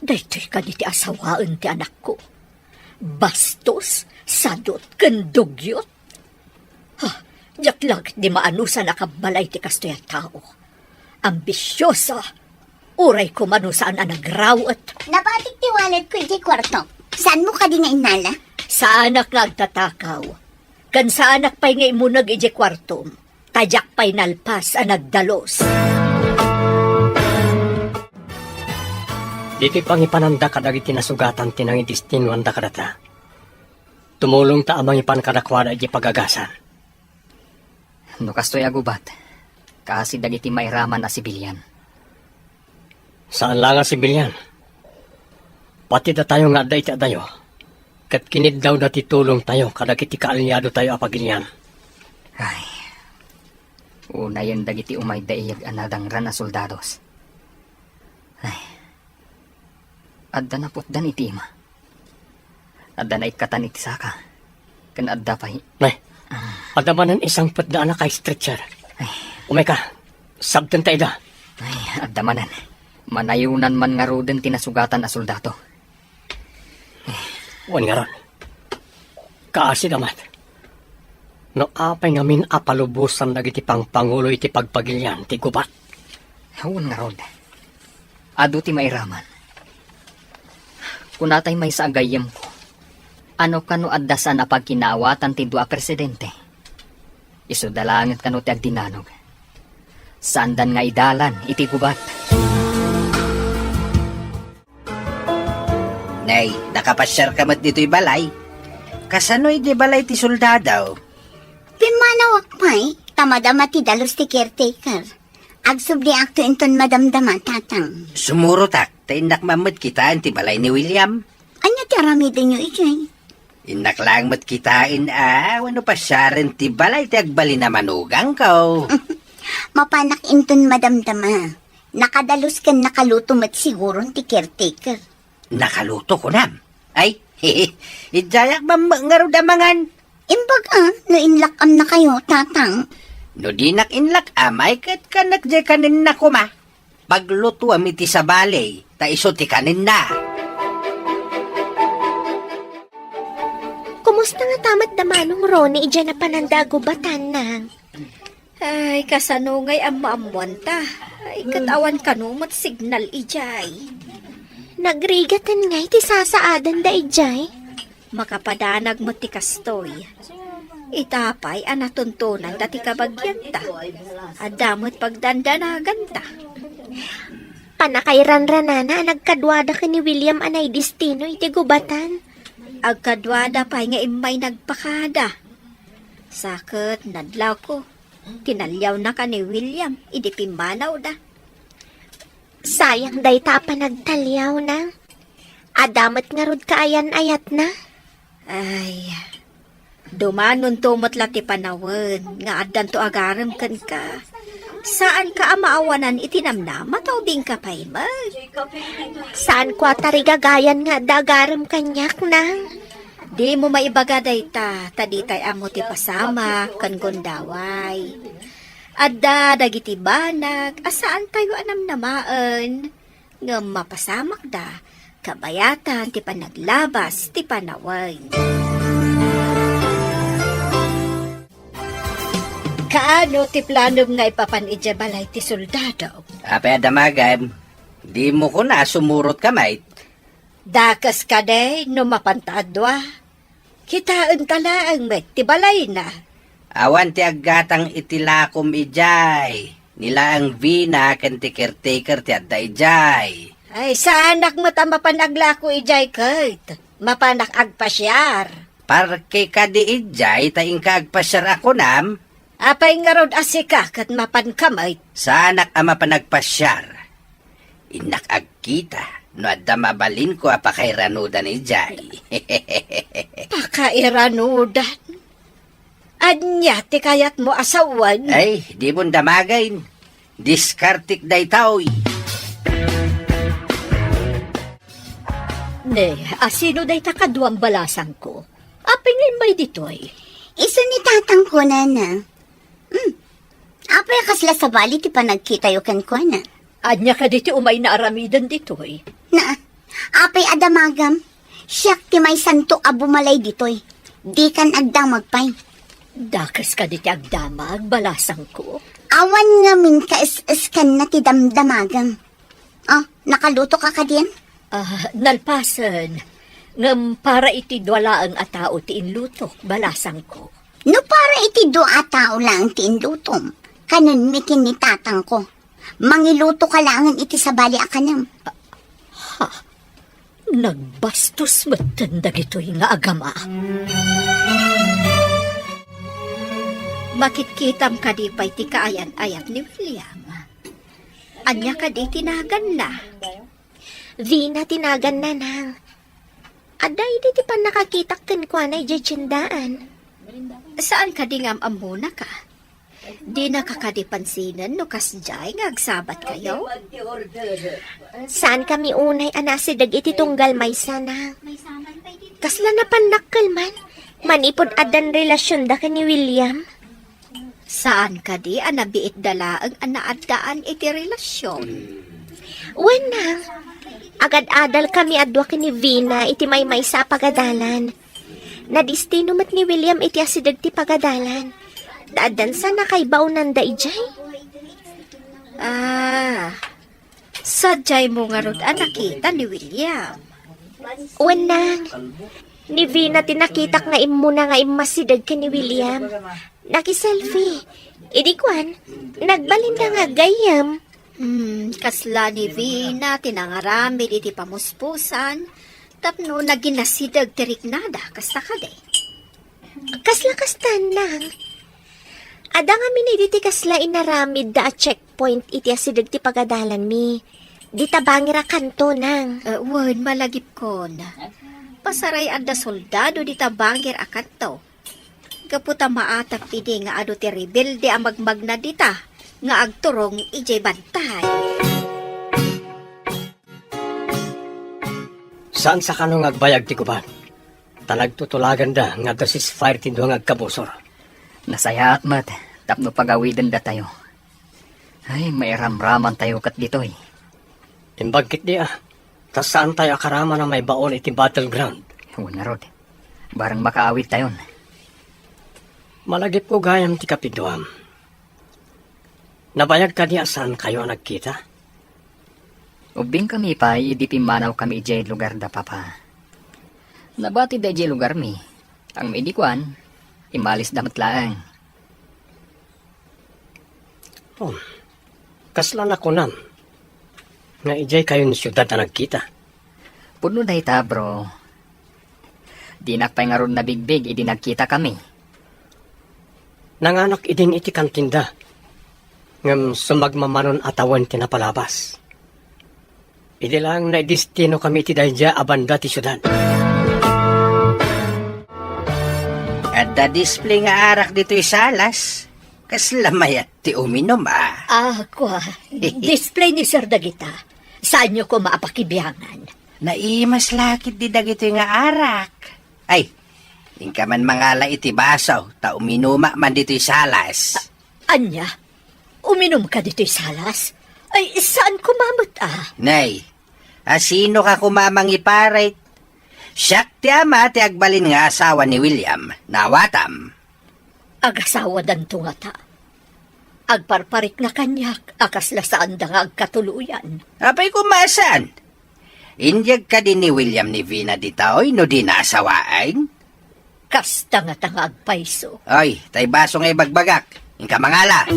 Daytoy kadi ti asawaen ti anakko. Bastos, sadot, ken dugyot. Ha, diak la ketdi maanusan a kabbalay ti kastoy a tao. Ambisiosa, uray koma no saan a nagrawet. Nabatik ti walletko idiay kuarto. Saanmo kadi nga innala? Saanak nga agtatakaw. Ken saanak pay nga immuneg idiay kuartom. Ta diak pay nalpas a nagdalus. Ditoy pangipananda kadagiti nasugatan ti nangidestinuanda kadata. Tumulongta a mangipan kadakuada idiay pagagasan. No kastoy a gubat, kaasi dagiti mairaman a sibilian. Saan la nga sibilian. Pati datayo nga adda iti adayo, ket kiniddawda ti tulongtayo kadagiti kaaliadotayo a pagilian. Ay, unayen dagiti umayda iyeg a nadangran a soldados. Ay, adda naputdan iti ima. Adda naikkatan iti saka. Ken adda pay. Nay, adda manen isangpetda a naka-stretcher. Ay. Umayka, sabtenta ida. Ay, adda manen. Manayonan man ngaruden ti nasugatan a soldado. Wen ngarud, kaasida met. No apay ngamin a palubosan dagiti pangpangulo iti pagpagilian ti gubat. Wen ngarud, adu ti mairaman. Kunatay maysa a gayyemko, ano kano adda saan a pagkinaawatan ti dua a presidente? Isuda laengen kano ti agdinanog. Saandan nga idalan iti gubat. Nay, nakapasiarka met ditoy balay? Kasano idiay balay ti soldado? Pimmanawak pay, ta madama ti dalus ti caretaker. Agsubliakto inton madamdama, Tatang. Sumurotak, ta innak met kitaen ti balay ni William. Ania ti aramidenyo idiay? Innak laeng met kitaen a, wenno pasiaren ti balay ti agbalin a manugangko. Mapanak inton madamdama. Nakadalus ken nakaluto met siguron ti caretaker. Nakaluto, kunam? Ay, idiayak bammek ngarud a mangan. Imbag a, no inlak-amnakayo, Tatang. No dinak inlak-am, ay ket kanek diay kanenna koma. Paglutuam iti sabali, ta isu ti kanenna. Kumusta ngata met da Manong Ronnie idiay napananda a gubatan, Nang? Ay, kasano ngay ammoammoanta? Ay, ket awan kano met signal idiay. Nagrigaten ngay ti sasaadanda idiay? Makapadanag met ti kastoy. Ita pay a natuntonanda ti kabagianta. Adda met pagdandanaganta. Pannakairanranana a nagkaduada ken ni William a naidestino iti gubatan. Agkaduada pay nga immay nagpakada. Sa ket nadlawko, tinaliawnaka ni William idi pimmanawda. Sayang dayta a panagtaliawna. Adda met ngarud kaayan-ayatna. Ay, dumanonto met la ti panawen nga addanto agarem kenka. Saanka a maawanan iti namnama ta ubingka pay met. Saanko a tarigagayan nga adda agarem kaniak, Nang. Dimo maibaga dayta, ta ditay ammo ti pasamak ken gundaway. Adda dagiti banag a saantayo a namnamaen, ngem mapasamakda kabayatan ti panaglabas ti panawen. Kaano ti planom nga ipapan idiay balay ti soldado? Apay a damagem, dimo kuna a sumurotka met? Dakes kadi no mapanta a dua? Kitaenta laeng met ti balayna. Awan ti aggatang iti lakom idiay. Ni laeng Vina ken ti caretaker ti adda idiay. Ay, saanak met a mapan aglako idiay ket mapanak agpasiar. Parke kadi idiay ta inka agpasiar a kunam? Apay ngarud a sika ket mapanka met? Saanak a mapan agpasiar. Innak agkita no adda mabalinko a pakairanodan idiay. Pakairanodan? Ania ti kayatmo a sawen? Ay, dimon damagen. Diskartek daytoy. Ne, asino dayta kaduam, balasangko? Apay nga immay ditoy? Isu ni tatangko, nana. Hmm. Apay a kasla sabali ti panagkitayo kenkuana? Ania kadi ti umayna aramiden ditoy? Na, apay a damagam? Siak ti maysanto a bumalay ditoy. Dikan agdamag pay. Dakes kadi ti agdamag, balasangko? Awan ngamin kaes-eskanna ti damdamagam. Ah, nakaluto ka kadin? Ah, nalpasen. Ngem para iti dua laeng a tao ti inluto, balasangko. No para iti dua a tao laeng ti inlutom, kanenmi ken ni tatangko. Mangiluto ka laengen iti sabali a kanem. Ha? Nagbastos metten dagitoy nga agama. Makitkitam kadi pay ti kaayan-ayat ni William? Ania kadi ti naganna? Vina ti naganna, nang. Adda idi ti pannakakitak kenkuana idiay tiendaan. Saan kadi nga am-ammonaka? Dinaka kadi pansinen no kasdiay nga agsabatkayo? Saankami unay a nasideg iti tunggal maysa, nang. Kasla napannakkel man, manipud addan relasionda ken ni William. Saan kadi a nabiitda laeng a naaddaan iti relasion? Wen, nang. Agad-adalkami a dua ken ni Vina iti maymaysa a pagadalan. Nadistino met ni William iti asideg ti pagadalan. Ta addan sana kaibaonanda idiay. Ah, sadiaymo ngarud a nakita ni William? Wen, nang. Ni Vina ti nakitak nga immuna nga immasideg ken ni William. Nakiselfie. Idi kuan, nagbalinda nga aggayyem. Hmm, kasla ni Vina ti nangaramid iti pamuspusan tapno naginasideg ti riknada, kasta kadi? Kasla kastan, nang. Adda ngamin idi ti kasla inaramidda a checkpoint iti asideg ti pagadalanmi. Dita bangir a kanto, nang. Eh, wen, malagipkon. Pasaray adda soldado dita bangir a kanto. Gapu ta maatap idi nga adu ti rebelde a magmagna dita nga agturong idiay bantay. Saan sa kano nga agbayag ti gubat? Ta nagtutulaganda nga adda ceasefire ti dua nga agkabusor. Nasayaat met tapno pagawidendatayo. Ay, mairamramantayo ket ditoy. Imbag ketdi a, ta saantayo a karaman a maibaon iti battleground. Wen ngarud, bareng makaawidtayon. Malagipko gayam ti kapiduam. Nabayag kadi a saankayo a nagkita? Ubbingkami pay idi pimmanawkami idiay lugar da Papa. Nabatida idiay lugarmi. Ngem idi kuan, immalisda met laeng. Oh, kasla nakunam nga idiay kayon siudad a nagkita? Pudno dayta, bro. Dinak pay ngarud nabigbig idi nagkitakami. Nanganak idin iti kantinda, ngem sumagmamanon a tawen ti napalabas. Idi laeng naidestinokami iti daydiay a banda ti siudad. Adda display nga arak ditoy salas. Kasla mayat ti uminum, a. Ah, kua. Display ni Sir dagita. Saanyo koma a pakibiangan. Naimas la ketdi dagitoy nga arak. Ay, inka man mangala iti baso, ta uminuma man ditoy salas. A-, ania? Uminumka ditoy salas? Ay, saan koma met, a? Nay, a sinoka koma a mangiparit? Siak ti ama ti agbalin nga asawa ni William. Naawatam. Agasawadanto ngata. Agparparikna kaniak a kasla saanda nga agkatuloyan. Apay koma a saan? Inyeg kadi ni William ni Vina ditoy no dina asawaen? Kasta ngata nga agpayso. Oy, tay baso nga ibagbagak. Inka mangala.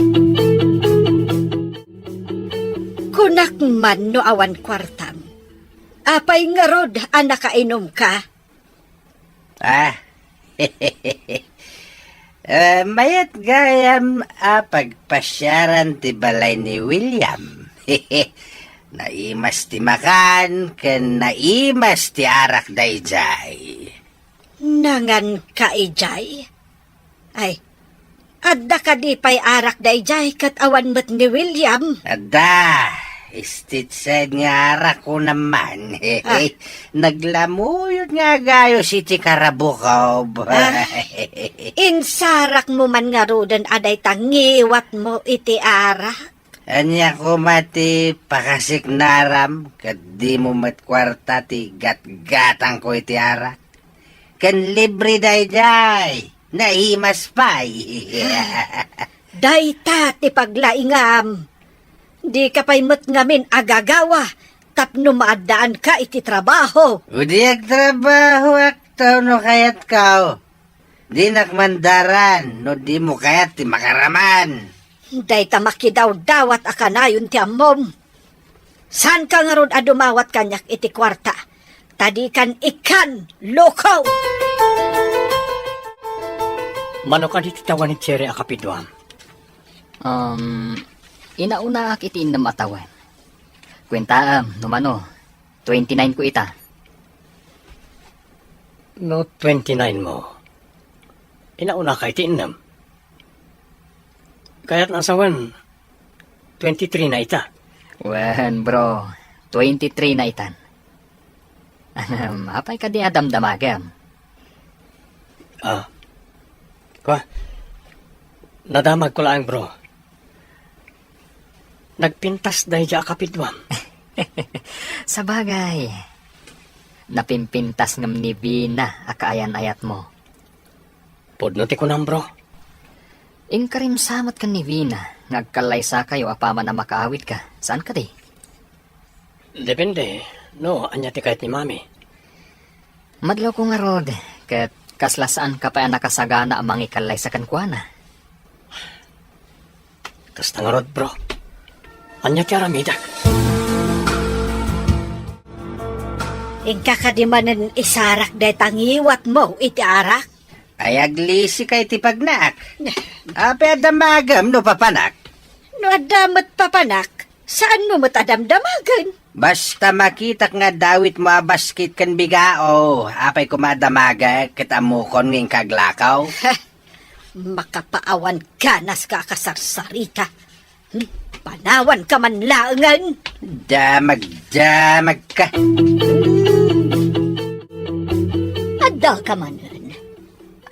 Kunak man no awan kuartam. Apay ngarud a nakainumka? Ah. Eh, mayat gayam a pagpasiaran ti balay ni William. Naimas ti makan ken naimas ti arak daydiay. Nanganka idiay? Ay, adda kadi pay arak daydiay ket awan met ni William? Adda. Stateside nga arak ko naman. Ah. Naglamuyod nga agayos iti karabukob. Ah, insarakmo man ngaruden a dayta ngiwatmo iti arak? Ania koma ti pakasiknaram ket dimo met kuarta ti gatgatangko iti arak? Ken libre daydiay, naimas pay. Dayta ti paglaingam. Dika pay met ngamin agagawa tapno maaddaanka iti trabaho. Idi agtrabahoak, no kayatko. Dinak mandaran no dimo kayat ti makaraman. Dayta makidawdawat a kanayon ti ammom. Saanka ngarud a dumawat kaniak iti kuarta, ta dikan ikkan, loko! Mano kadi ti tawen ni Cherry a kapiduam? Um, inaunaak iti innem a tawen. Kuentaam, no mano, twenty-nine ko ita. No twenty-nine mo, inaunaka iti innem. Kayat na sawen, twenty-three na ita. Wen, bro, twenty-three na itan. Ahem, apay kadi a damdamagem? Ah. Kwa, nadamag ko laeng, bro. Nagpintas daydiay a kapiduam. Sabagay, napimpintas ngem ni Vina a kaayan-ayatmo. Pudno ti kunam, bro. Inkarim sa met ken ni Vina nga agkallaysakayo apaman a makaawidka, saan kadi? Depende, no ania ti kayat ni Mami. Madlawko ngarud, ket kasla saanka pay a nakasagana a mangikallaysa kenkuana. Kasta ngarud, bro. Ania ti aramidek? Inka kadi manen isarak dayta ngiwatmo iti arak? Ay, aglisika iti pagnaak. Apay a damagem no papanak? No adda met papanak, saanmo met a damdamagen. Basta makitak nga adda awitmo a basket ken bigao, apay koma a damagek ket ammokon nga inka aglakaw? Makapaawan ganas ka a kasarsarita. Hmm, panawanka man laengen. Damag-damag ka. Addaka manen.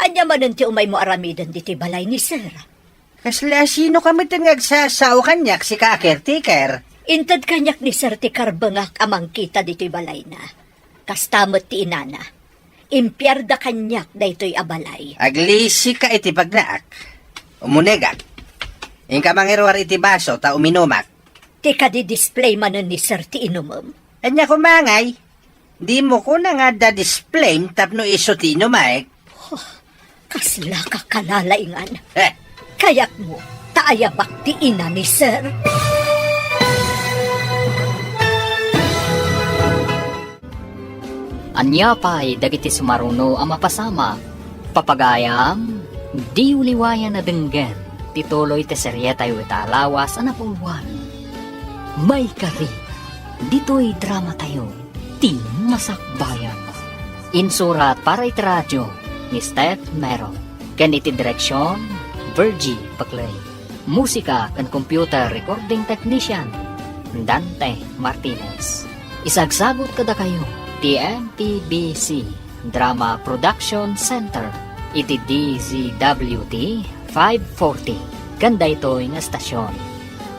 Ania manen ti umaymo aramiden ditoy balay ni Sir? Kasla sino ka met nga agsasao kaniak, sika a caretaker? Inted kaniak ni Sir ti karbengak a mangkita ditoy balayna. Kasta met ti inana. Impiarda kaniak daytoy a balay. Aglisika iti bagnaak. Umunegak. Inka mangiruar iti baso ta uminumak. Ti kadi display manen ni Sir ti inumem? Ania koma ngay? Dimo kuna nga adda display tapno isu ti inumek? Huh, kasla ka kalalaingan. Eh. Kayatmo, ta ayabak ti ina ni Sir. Ania pay dagiti sumaruno a mapasamak? Papagayam, diyo liwayan a denggen ti tuloy ti serietayo ita a lawas a napuloan. Maikari, ditoy dramatayo, Ti Masakbayan. Insurat para iti radio ni Steph Mero, ken iti direksion, Virgie Paclay. Musika ken computer recording technician, Dante Martinez. Isagsagut kadakayo ti M P B C Drama Production Center iti D Z W T five forty ken daytoy nga estasion.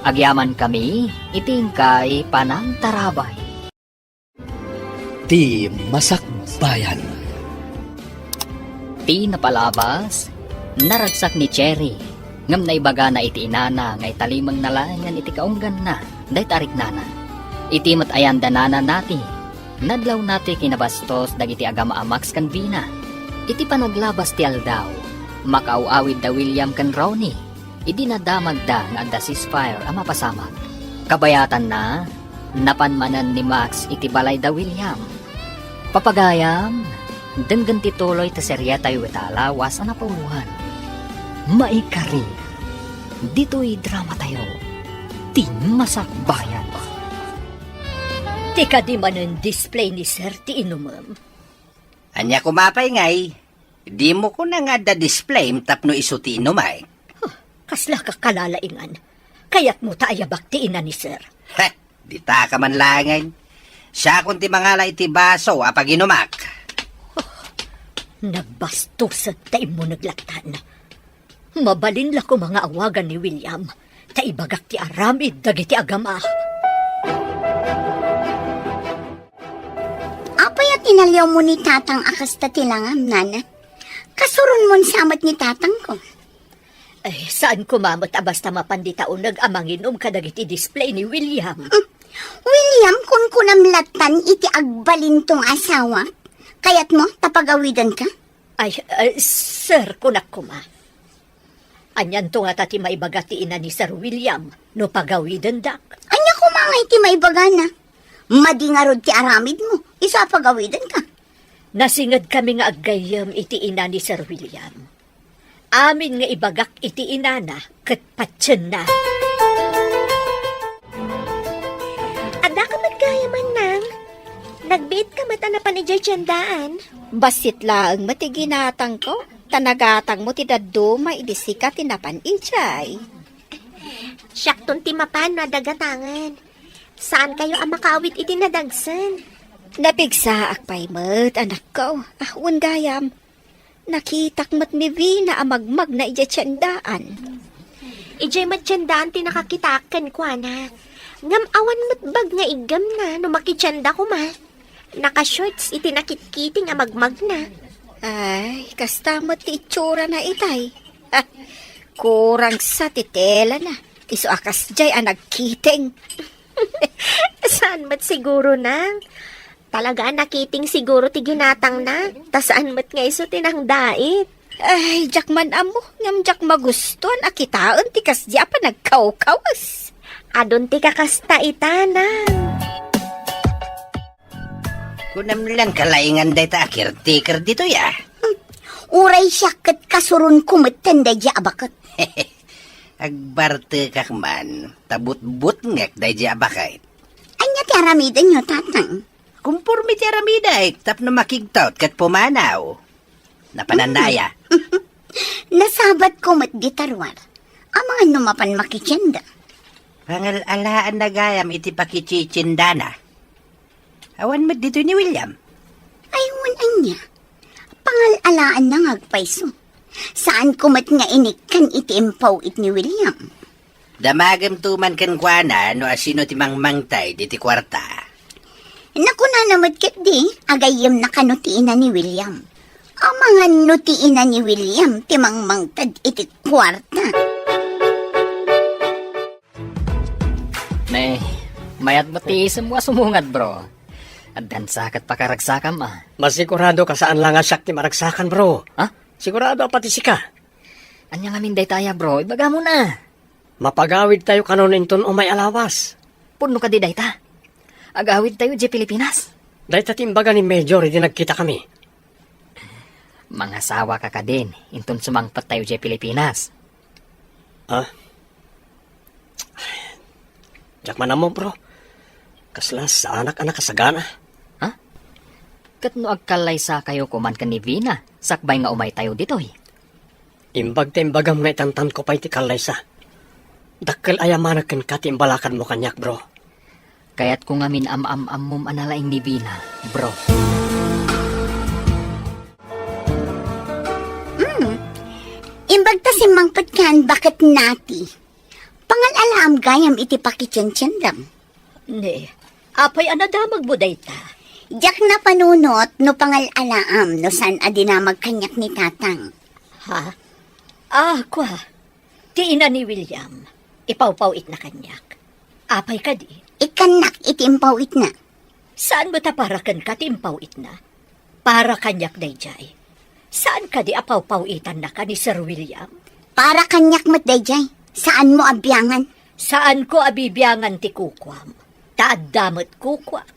Agyamankami iti inkay panangtarabay. Ti Masakbayan. Ti napalabas, naragsak ni Cherry, ngem naibagana iti inana nga italimengna laengen iti kaungganna dayta a riknana. Iti met ayan da nana nati, nadlawna ti kinabastos dagiti agama a Max ken Vina. Iti panaglabas ti aldaw, makaaw-awid da William ken Ronnie. Idi nadamagda nga adda ceasefire a mapasamak. Kabayatanna, napan manen ni Max iti balay da William. Papagayam, denggen ti tuloy ti serietayo ita a lawas a napuloan. Maikari, ditoy dramatayo, Ti Masakbayan. Ti kadi manen display ni Sir ti inumem. Ania koma pay ngay? Dimo kuna nga adda display tapno isu ti inumek? Huh, kasla ka kalalaingan. Kayatmo ta ayabak ti ina ni Sir. Heh, dita ka man laengen. Siakon ti mangala iti baso a paginumak. Huh, nagbastoset ta immuneg lattan. Mabalin la koma nga awagan ni William, ta ibagak ti aramid dagiti agama. Apay a tinaliawmo ni Tatang a kasta ti langam, Nana? Kasuronmon sa met ni Tatangko. Ay, saan koma met a basta mapan dita uneg a manginum kadagiti display ni William? Hmm. William, kunkunam lattan iti agbalinto nga asawa. Kayatmo ta pagawidenka? Ay, eh, sir, kunak koma. Anianto ngata ti maibaga ti ina ni Sir William no pagawidendak? Ania koma nga iti maibagana? Madi ngarud ti aramidmo, isu a pagawidenka. Nasingedkami nga aggayyem iti ina ni Sir William. Amin nga ibagak iti inana ket patienna. Adda ka met gayam, Nang? Nagbiit ka met a napan idiay tiendaan? Bassit laeng met ti ginatangko, ta nagatangmo ti dadduma idi sika ti napan idiay. Siakton ti mapan no adda gatangen. Saankayo a makaawit iti nadagsen. Napigsaak pay met, anakko. Ah, wen gayam. Nakitak met ni Vina a magmagna idiay tiendaan. Idiay met tiendaan ti nakakitaak kenkuana. Ngem awan met bag nga iggemna no makitienda koma. Naka-shorts iti nakitkiting a magmagna. Ay, kasta met ti itsurana itay. Ha, kurang sa ti telana. Isu a kasdiay a nagkiting. Saan met siguro, Nang? Talaga a nakiting siguro ti ginatangna, ta saan met nga isu ti nangdait. Ay, diak man ammo, ngem diak magustuan a kitaen ti kasdi a panagkawkawas. Adun ti kakasta ita, Nang. Kunam lang kalaingan dayta a caretaker ditoy, ah. Hmm. Uray siak ket kasuronko metten daydiay a baket. Agbartekak man, ta butbutngek daydi a baket. Ania ti aramidenyo, Tatang? Kumporme ti aramidek tapno makigtot ket pumanaw. Napananna aya? Nasabatko met dita ruar. Amangan no mapan makitienda. Pangal-alaanna gayam iti pakititiendana. Awan met ditoy ni William. Ay, wen ania? Pangal-alaanna nga agpayso. Saanko met nga inikkan iti impaw-it ni William. Damagemto man kenkuana no asino ti mangmangted iti kuarta. Nakunana met ketdi, agayyemna kano ti ina ni William. Amangan no ti ina ni William ti mangmangted iti kuarta. Ne, mayat met ti isemmo a sumungad, bro. Addan sa ket pakaragsakam, a. Masigurado ka saan la nga siak ti maragsakan, bro. Ha? Sigurado a pati sika. Ania ngamin dayta aya, bro? Ibagam na. Mapagawidtayo kanon inton umay a lawas. Pudno kadi dayta? Agawidtayo idiay Pilipinas? Dayta ti imbaga ni Major idi nagkitakami. Mangasawaka kadin, inton sumangpettayo idiay Pilipinas. Ah? Diak man ammo, bro. Kasla saanak a nakasagana. Ha? Ket no agkallaysakayo koman ken ni Vina, sakbay nga umaytayo ditoy? Imbag ta imbagam nga itantanko pay ti kallaysa. Dakkel a yamanek kenka ti imbalakadmo kaniak, bro. Kayatko ngamin am-am-ammom a nalaing ni Vina, bro. Mm. Imbag ta simmangpetkan, baket nati. Pangal-alaam gayam iti pakitientiendam. Ne, apay a nadamagmo dayta? Diak napanunot no pangal-alaam no saan a dinamag kaniak ni Tatang. Ha? Ah, kua. Ti ina ni William, ipawpaw-itna kaniak. Apay kadi? Ikkannak iti impaw-itna. Saan met a para kenka ti impaw-itna? Para kaniak daydiay. Saan kadi a pawpaw-itannaka ni Sir William? Para kaniak met daydiay. Saanmo a biangan. Saanko a bibiangan ti kukuam. Ta adda met kukuak.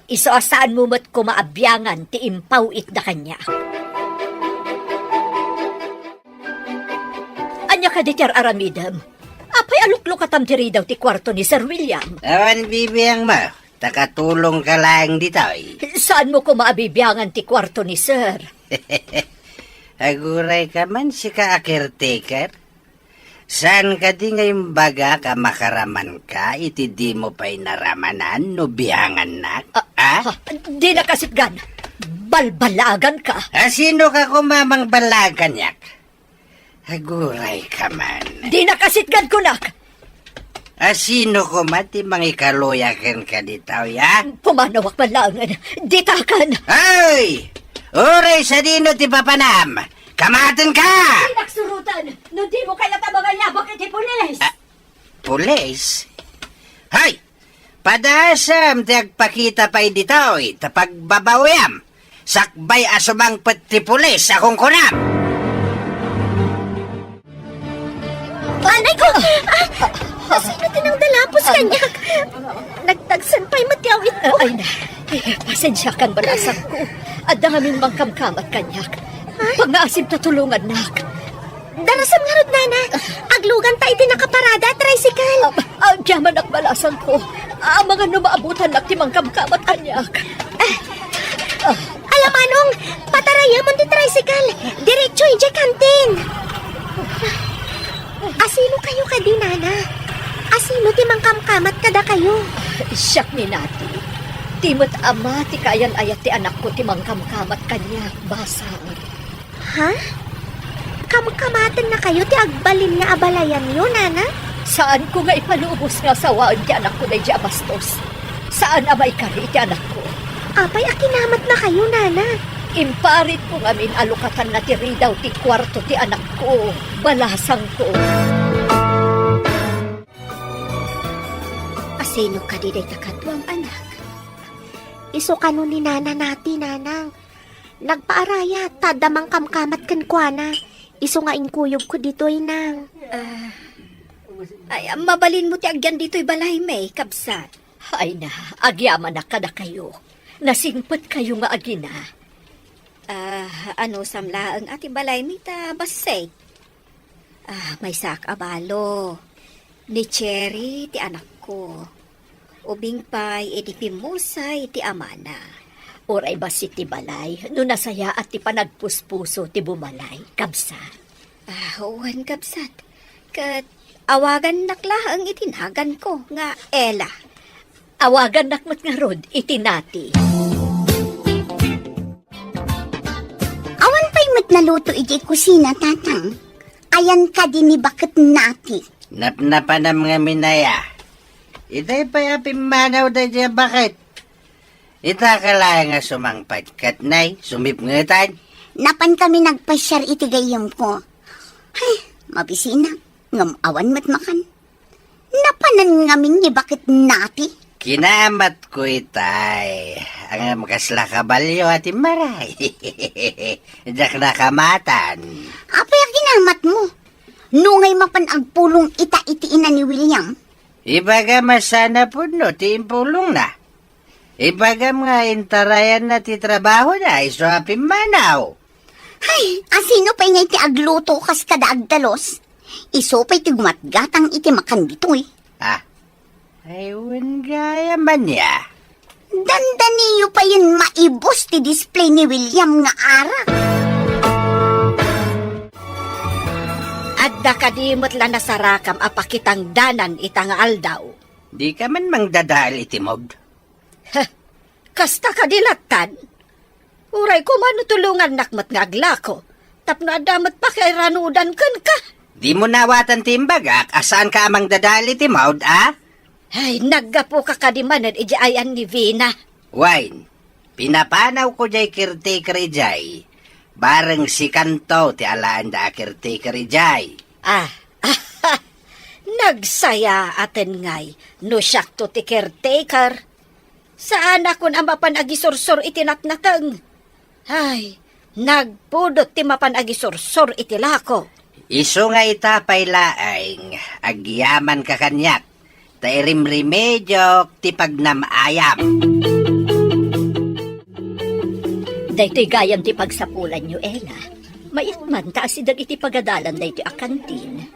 Isu a saanmo met koma a biangan ti impaw-itda kaniak. Ania kadi ti ar-aramidem? Apay a luklukatam ti ridaw ti kuarto ni Sir William? Awan bibiangmo, ta katulongka laeng ditoy. Saanmo koma a bibiangan ti kuarto ni Sir? Agurayka man, sika a caretaker. Saan kadi nga imbagak a makaramanka iti dimo pay naramanan no biangannak? Ah, ah? Ah, dina kasitgan. Balbalaganka. A, sinoka koma a mangballaag kaniak? Agurayka man. Dina kasitgan, kunak. A, sino koma ti mangikaluya kenka ditoy, a? Pumanawak man laengen. Ditakan. Ay! Uray sadino ti papanam? Kamatenka! Di naksurotan! No dimo kayat a mangayabak iti pulis! Ah, pulis? Hay! Padasam ti agpakita pay ditoy, ta pagbabawiam, sakbay a sumangpet ti pulis a kunkunam! Anay ko! Ah! Sino ti nangdalapos kaniak? Nagtagsen pay met ti awitko. Ay na, pasensiakan, balasangko. Adda ngamin mangkamkamat kaniak. Ha? Pangngaasim ta tulongannak. Darasam ngarud, nana. Agluganta iti nakaparada a tricycle. Ah, ah, agyamanak, balasangko. Amangan no maabutannak ti mangkamkamat kaniak. Ah, ah. Ala, manong, patarayemon ti tricycle. Diretso idiay kantin. Asino kayo kadi, nana? Asino ti mangkamkamat kadakayo? Siak ni Nati. Ti met ama ti kaayan-ayat ti anakko ti mangkamkamat kaniak, basang. Ha? Kamkamatenna kayo ti agbalin nga abalayanyo, nana? Saanko nga ipalubos nga asawaen ti anakko daydi a bastos. Saan a maikari iti anakko. Apay a kinamatna kayo, nana? Imparitko ngamin a lukatanna ti ridaw ti kuarto ti anakko, balasangko. Asino kadi dayta kaduam, anak? Isu kano ni Nana Nati, nanang. Nagpaarayat, ta adda mangkamkamat kenkuana. Isu nga inkuyogko ditoy, nang. Ah, ay, mabalinmo ti agyan ditoy balaymi, kabsat. Ay na, agyamanak kadakayo. Nasingpetkayo nga agina. Ah, anusam laeng a ti balaymi ta bassit. Ah, maysaak a balo. Ni Cherry ti anakko. Ubing pay idi pimmusay ti amana. Uray bassit ti balay, no nasayaat ti panagpuspuso ti bumalay, kabsat. Ah, wen, kabsat. Ket awagannak laeng iti naganko nga Ella. Awagannak met ngarud iti Nati. Awan pay met naluto iti kusina, Tatang. Ayan kadi ni baket Nati. Napnapanam ngamin aya. Itay pay a pimmanaw daydiay a baket. Ita ka laeng a sumangpet ket nay, sumipngetan. Napan kami nagpasiar iti gayyemko. Ay, mabisinak, ngem awan met makan. Napanan ngamin ni baket Nati. Kinamatko itay. Ngem kasla kabalio a timmaray. Diak nakamatan. Apay a kinamatmo? Nungay mapan agpulong ita iti ina ni William? Ibagam a saan a pudno ti impulongna. Ibagam nga intarayanna ti trabahona isu a pimmanaw. Ay, asino pay ngay ti agluto kas kada agdalus? Isu pay ti gumatgatang iti makan ditoy. Ah, ay, wen gayam ania. Dandaniyo payen maibus ti display ni William nga arak. Adda kadi met la nasarakam a pakitangdanan ita nga aldaw? Dika man mangdadael iti maud. Heh, kasta kadi lattan? Uray koma no tulongannak met nga aglako, tapno adda met pakairanudan kenka. Dimo naawatan ti imbagak a saanka a mangdadael iti maud, a? Ay, naggapuka kadi manen idiay ayan ni Vina? Wen, pinapanawko diay caretaker idiay. Bareng sikanto ti alaenda a caretaker idiay. Ah, nagsayaaten ngay no siakto ti caretaker. Saanakon a mapan agisursor iti natnateng. Ay, nagpudot ti mapan agisursor iti lako. Isu nga ita pay laeng, agyamanka kaniak, ta irimrimediok ti pagnam-ayam. Daytoy gayam ti pagsapulanyo, Ella. Mayat man ta asideg iti pagadalan daytoy a kantin.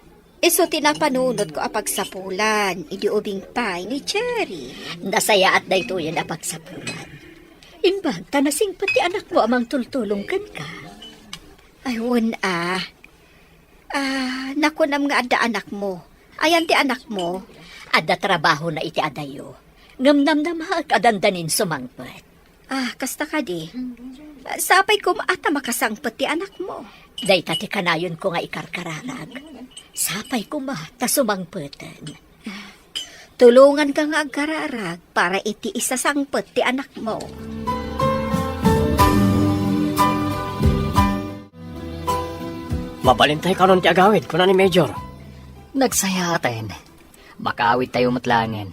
Isu ti napanunotko a pagsapulan, idi ubing pay ni Cherry. Nasayaat daytoyen a pagsapulan. Imbag ta nasingpet ti anakmo a mangtultulong kenka. Ay, wen a. Ah, nakunam nga adda anakmo. Ayan ti anakmo? Adda trabahona iti adayo. Ngem namnamaek a dandanin sumangpet. Ah, kasta kadi. Sapay koma ta makasangpet ti anakmo. Dayta ti kanayonko nga ikarkararag. Sapay koma ta sumangpeten. Tulonganka nga agkararag para iti isasangpet ti anakmo. Mabalintay kanon ti agawid, kuna ni Major. Nagsayaaten. Makaawidtayo met laengen.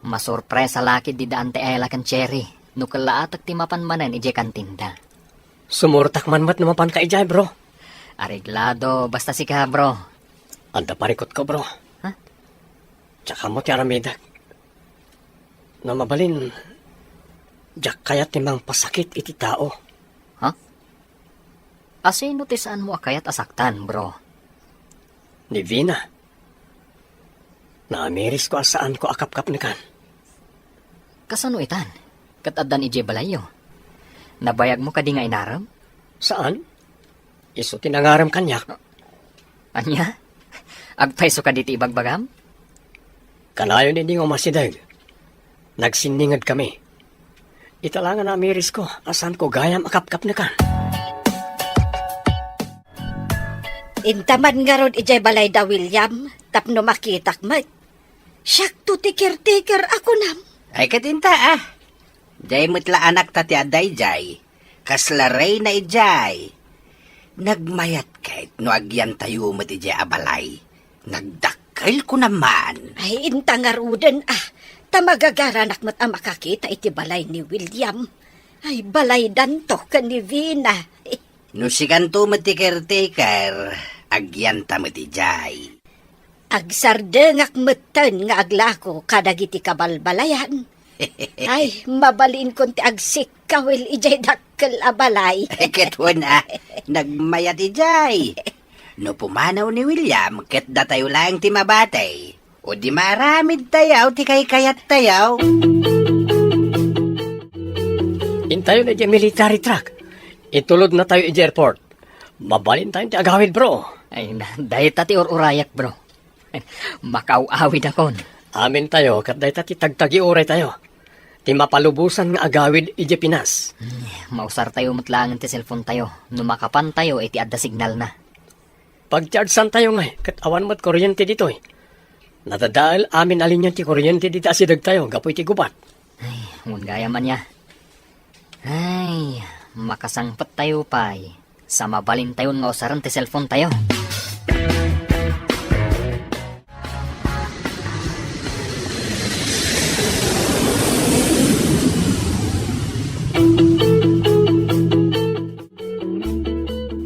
Masurpresa la ketdi daan ti Ella ken Cherry no kellaatek ti mapan manen idiay kantinda. Sumurtak man met no mapanka idiay, bro. Areglado, basta sika, bro. Adda parikutko, bro. Ha? Diak ammo ti aramidek. No mabalin, diak kayat ti mangpasakit iti tao. Ha? Asino ti saanmo a kayat a saktan, bro? Ni Vina. Naamirisko a saanko a kapkapnekan. Kasano itan? Ket addan idiay balayyo? Nabayagmo kadi nga inarem? Saan? Isu ti nangarem kaniak. Ania? Agpayso kadi ti ibagbagam? Kanayon idi nga umasideg, nagsinninged kami. Ita la nga naamirisko a saanko gayam a kapkapnekan. Intaman ngarud idiay balay da William tapno makitak met. Siakto ti caretaker a kunam. Ay, ket inta, ah. Diay met la anakta ti adda idiay. Kasla reyna idiay. Nagmayat ket no agyantayo met idiay a balay. Nagdakkel kunam man. Ay, inta ngaruden, ah. Ta magagaranak met a makakita iti balay ni William. Ay, balaydanto ken ni Vina. No sikanto met ti caretaker, agyanta met idiay. Agsardengak metten nga aglako kadagiti kabalbalayan. Ay, mabalinkon ti agsikkawil idiay dakkel a balay. Ket wen a, nagmayat idiay. No pumanaw ni William, ket datayo laeng ti mabati. O di maaramidtayo ti kaykayattayo. Intayon idiay military truck. Itulodnatayo idiay airport. Mabalintayon ti agawid, bro. Ay, na, dayta ti ur-urayak, bro. Makaaw-awidakon. Amintayo, ket dayta ti tagtagiuraytayo. Ti mapalubosan nga agawid idiay Pinas. Hmm, mausartayo met laengen ti cellphonetayo no makapantayo iti adda signalna. Pagchargeantayo ngay, ket awan met kuryente ditoy. Nadadael amin a linia ti kuryente dita asidegtayo gapu iti gubat. Ay, wen gayam ania. Ay, makasangpettayo pay. Sa mabalintayon nga usaren ti cellphonetayo.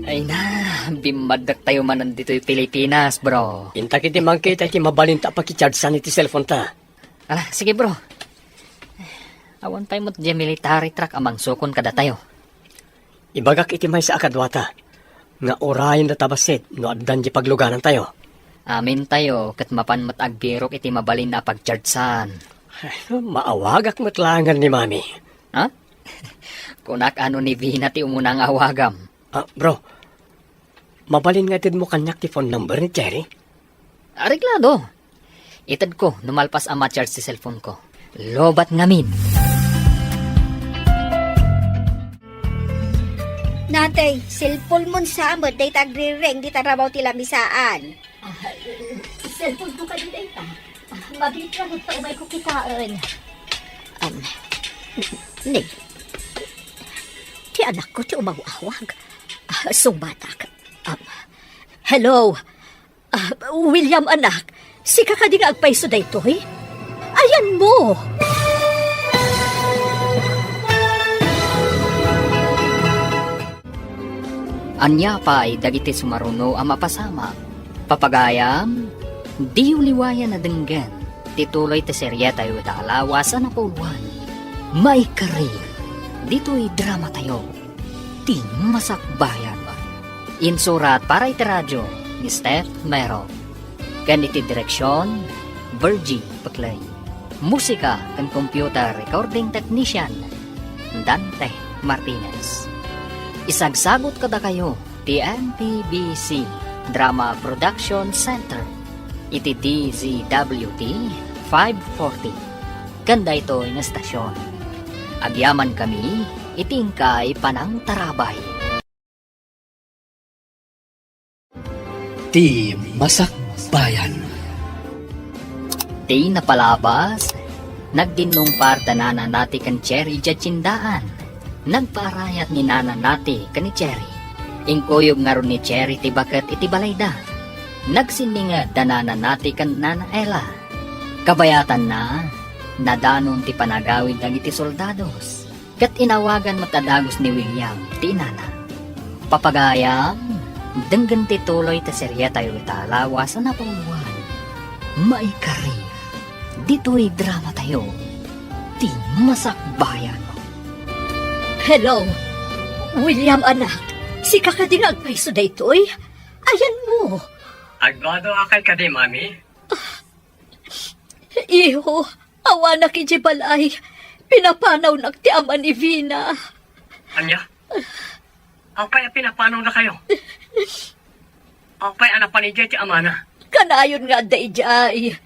Ay na, bimmaddaktayo manen ditoy Pilipinas, bro. Intak iti mangkita iti mabalinta a pakichargean iti cellphoneta. Ala, sige, bro. Awan pay met diay military truck a mangsukon kadatayo. Ibagak iti maysa a kaduata nga urayendata bassit no addan diay pagluganantayo. Amintayo ket mapan met agbirok iti mabalin a pagchargean. Ay, maawagak met laengen ni Mami. Ha? Kunak a no ni Vina ti umuna nga awagam. Ah, bro, mabalin nga itedmo kaniak ti phone number ni Cherry? Areglado. Itedko no malpas a ma-charge ti cellphoneko. Lobat ngamin. Natay, cellphone mon sa met dayta agrireng dita rabaw ti lamisaan. Ah, cellphoneko kadi dayta. Ah, mabitra ta umayko kitaen. Um, ni, ti anakko ti umaw-awag. Ah, sungbatak. Um, hello? Ah, William, anak, sika kadi nga agpayso daytoy? Ayanmo! Ania pay dagiti sumaruno a mapasamak? Papagayam, diyo liwayan a denggen ti tuloy ti serietayo ita a lawas a napauluan. Maikari, ditoy dramatayo. Ti Masakbayan. Insurat para iti radyo ni Steph Mero. Ken iti direksion, Virgie Peclay. Musika ken computer recording technician, Dante Martinez. Isagsagut kadakayo ti M P B C Drama Production Center iti D Z W T five forty. Ken daytoy nga estasion, agyamankami iti inkay panangtarabay. Ti Masakbayan. Ti napalabas, nagdinnungpar da Nana Nati ken Cherry idiay tiendaan. Nagpaarayat ni Nana Nati ken ni Cherry. Inkuyog ngarud ni Cherry ti baket iti balayda. Nagsinninged da Nana Nati ken Nana Ella. Kabayatanna, nadanon ti panagawid dagiti soldados. Ket inawagan met a dagus ni William ti inana. Papagayam, denggen ti tuloy ti serietayo ita a lawas a napauluan. Maikari, ditoy dramatayo, ti Masakbayan. Hello? William, anak, sika kadi nga agpayso daytoy? Ayanmo? Agguadoakay kadi, Mami? Iho, awanak idiay balay. Pinapanawnak ti ama ni Vina. Ania? Apay a pinapanawnakayo? Apay a napan idiay ti amana? Kanayon nga adda idiay.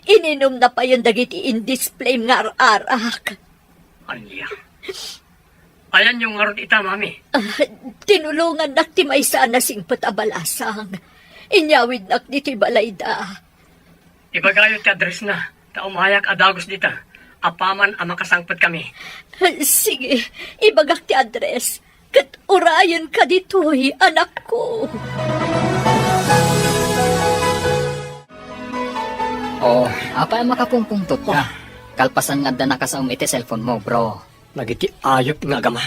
Ininumna payen dagiti indisplame nga ar-arak. Ania? Ayanyo ngarud ita, Mami? Ah, tinulongannak ti maysa a nasingpet a balasang. Inyawidnak ditoy balayda. Ibagayo ti addressna, ta umayak a dagus dita, apaman a makasangpetkami. Sige, ibagak ti address, ket urayenka ditoy, anakko. Oh, apay a makapungpungtotka? Oh. Kalpasan nga adda nakasaom iti cellphone mo, bro. Dagiti ayup nga agama,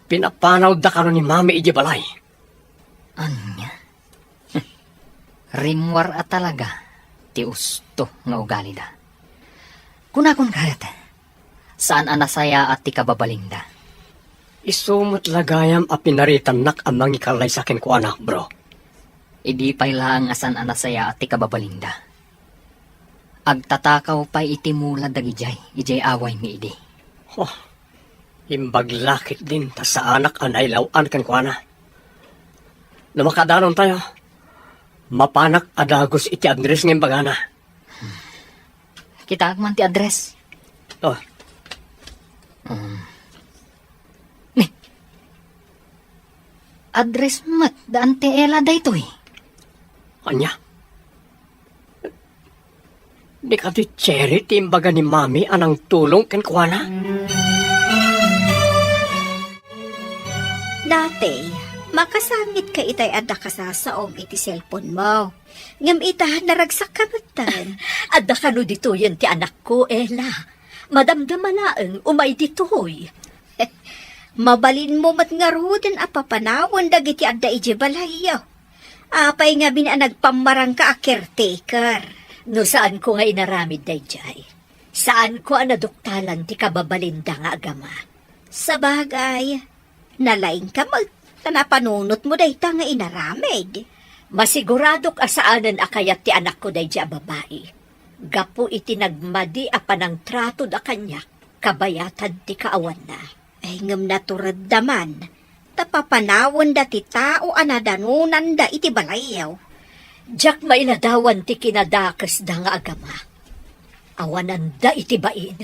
pinapanawda kano ni Mami idiay balay. Ania? Rimmuar a talaga ti usto nga ugalida. Kunakon ket, saan a nasayaat ti kababalinda. Isu met la gayam a pinaritannak a mangikallaysa kenkuana, bro. Idi pay laeng a saan a nasayaat ti kababalinda. Agtatakaw pay iti mula dagidiay, idiay awaymi idi. Oh, imbag la ketdin ta saanak a nailaw-an kenkuana. No makadanontayo, mapanak a dagus iti address nga imbagana. Kitaek man ti address. Oh. Hmm. Ni, address met da Auntie Ella daytoy. Ania? Di kadi Cherry ti imbaga ni Mami a nangtulong kenkuana? Dati, makasangit ka itay adda kasasaom iti cellphone mo. Ngem ita, naragsakka metten. Adda kano ditoyen ti anakko, Ella. Madamdama laeng, umay ditoy. Mabalinmo met ngaruden a papanawen dagiti adda idiay balayyo. Apay ngamin a nagpammarangka a caretaker? No saanko nga inaramid daydiay, saanko a naduktalan ti kababalinda nga agama. Sabagay, nalaingka met ta napanunotmo dayta nga inaramid. Masiguradok a saanen a kayat ti anakko daydiay a babai. Gapu iti nagmadi a panangtratoda kaniak, kabayatan ti kaawanna. Ay, ngem naturedda man, ta papanawenda ti tao a nadanonanda iti balayyo. Diak mailadawan ti kinadakesda nga agama. Awananda iti bain.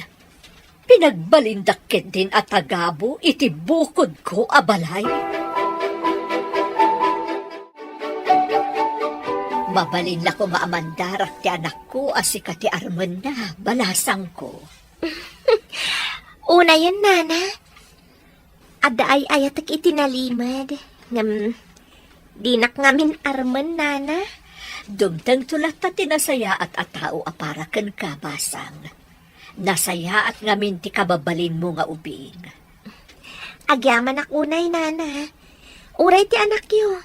Pinagbalindak ketdin a tagabu iti bukodko a balay. Mabalin la koma a mandarak ti anakko a sika ti armenna, balasangko. Unayen, Nana. Adda ay-ayatek iti nalimed, ngem dinak ngamin armen, Nana. Dumtengto latta ti nasayaat a tao a para kenka, basang. Nasayaat ngamin ti kababalinmo nga ubing. Agyamanak unay, Nana. Uray ti anakyo,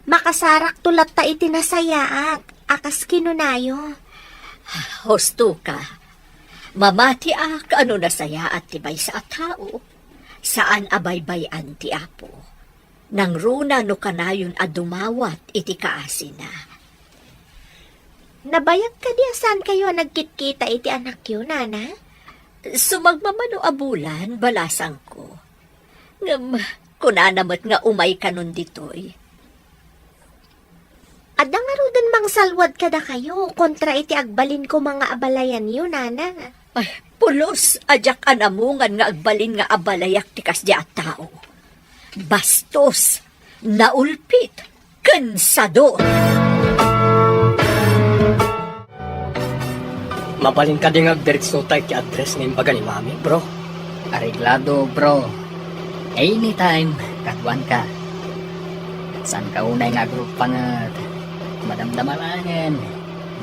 makasarakto latta iti nasayaat a kas kinunayo. Hustoka. Mamatiak a no nasayaat ti maysa a tao, saan a baybay-an ti Apo. Nangruna no kanayon a dumawat iti kaasina. Nabayag kadi a saankayo a nagkitkita iti anakyo, Nana? Sumagmamano a bulan, balasangko. Ngem, kunana met nga umay kanon ditoy. Adda ngaruden mangsalwad kadakayo kontra iti agbalin koma nga abalayanyo, Nana. Ay, pulos a diak a namungan nga agbalin nga abalayak ti kasdiay a tao. Bastos, naulpit, ken sador. Mabalin kadi nga agdiretsota iti address nga imbaga ni Mami, bro? Areglado, bro. Anytime, kaduanka. Saanka unay nga agruppanget. Madamdama laengen.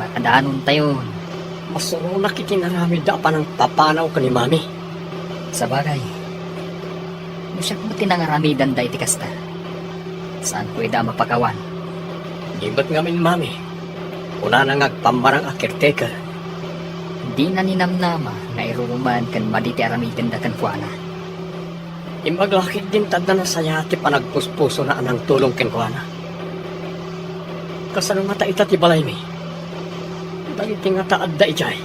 Makadanontayon. Masuronak iti inaramidda a panangpapanaw ken ni Mami. Sabagay, no siak met ti nangaramidanda iti kasta, saanko ida a mapakawan. Di met ngamin, Mami. Kunana nga agpammarang a caretaker. Dina ninamnama nga iruruman ken madi ti aramidenda kenkuana. Imbag la ketdin ta adda nasayaat ti panagpuspusona a nangtulong kenkuana. Kasano ngata ita ti balaymi? Dagiti ngata adda idiay?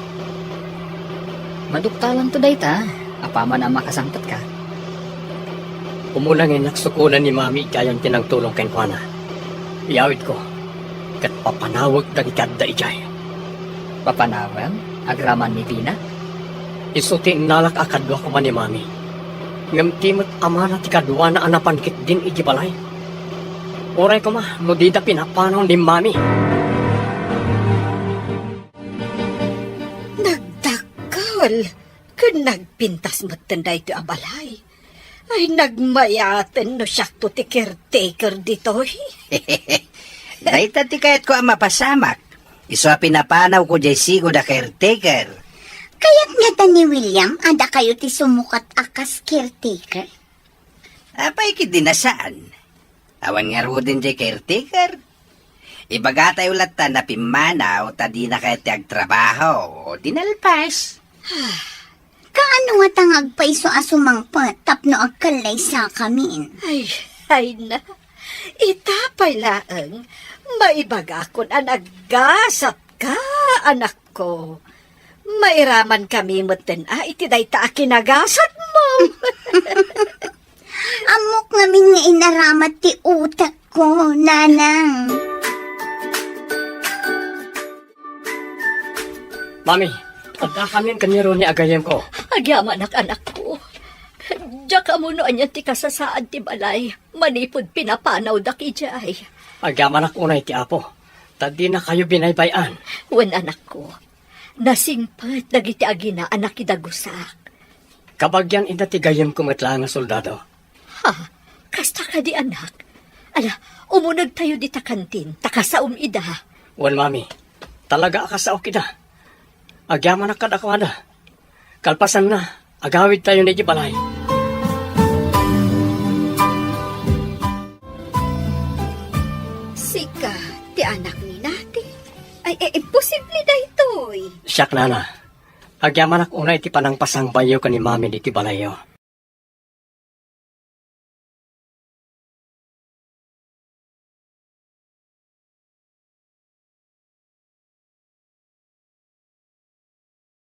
Maduktalanto dayta, apaman a makasangpetka. Umuna nga innak sukonan ni Mami iti ayan ti nangtulong kenkuana. Iyawidko, ket papanawek dagiti adda idiay. Papanawem? Agraman ni Dina? Isu ti innalak a kadua koma ni Mami. Ngem ti met amana ti kaduana a napan ketdin iti balay. Uray koma no dida pinapanaw ni Mami. Nagdakkel ken nagpintas metten daytoy a balay. Ay, nagmayaten no siakto ti caretaker ditoy. Dayta ti kayatko a mapasamak. Isu a pinapanawko diay sigud a caretaker. Kayat ngata ni William a dakayo ti sumukat a kas caretaker? Apay, ket di na saan. Awan ngaruden diay caretaker. Ibagatayo latta a pimmanaw ta dina kayat ti agtrabaho, o di nalpas. Kaano ngata nga agpayso a sumangpet tapno agkallaysakamin? Ay, ay na. Ita pay laeng, Maibagakon a naggasat ka, anakko. Mairaman kami metten a iti dayta a kinagasat mo. Ammok ngamin nga inaramat ti utak ko, nanang. Mami, adda kamin ken ni Ronnie a gayyemko. Agyamanak, anakko. Diak ammo no anian ti kasasaad ti balay manipud pinapanawdak idiay. Agyamanak unay ti Apo, ta dinakayo binaybay-an. Wen, anakko, nasingpet dagiti agina a nakidagusak. Kabagian ida ti gayyemko met laeng a soldado. Ha? Kasta kadi, anak? Ala, umunegtayo dita kantin, ta kasaom ida. Wen, Mami, talaga a kasaok ida. Agyamanak kadakuada. Kalpasanna, agawidtayo idiay balay. Sika ti anak ni Nati? Ay, eh, imposible daytoy. Siak, nana. Agyamanak unay ti panangpasangbayyo ken ni Mami ditoy balayyo.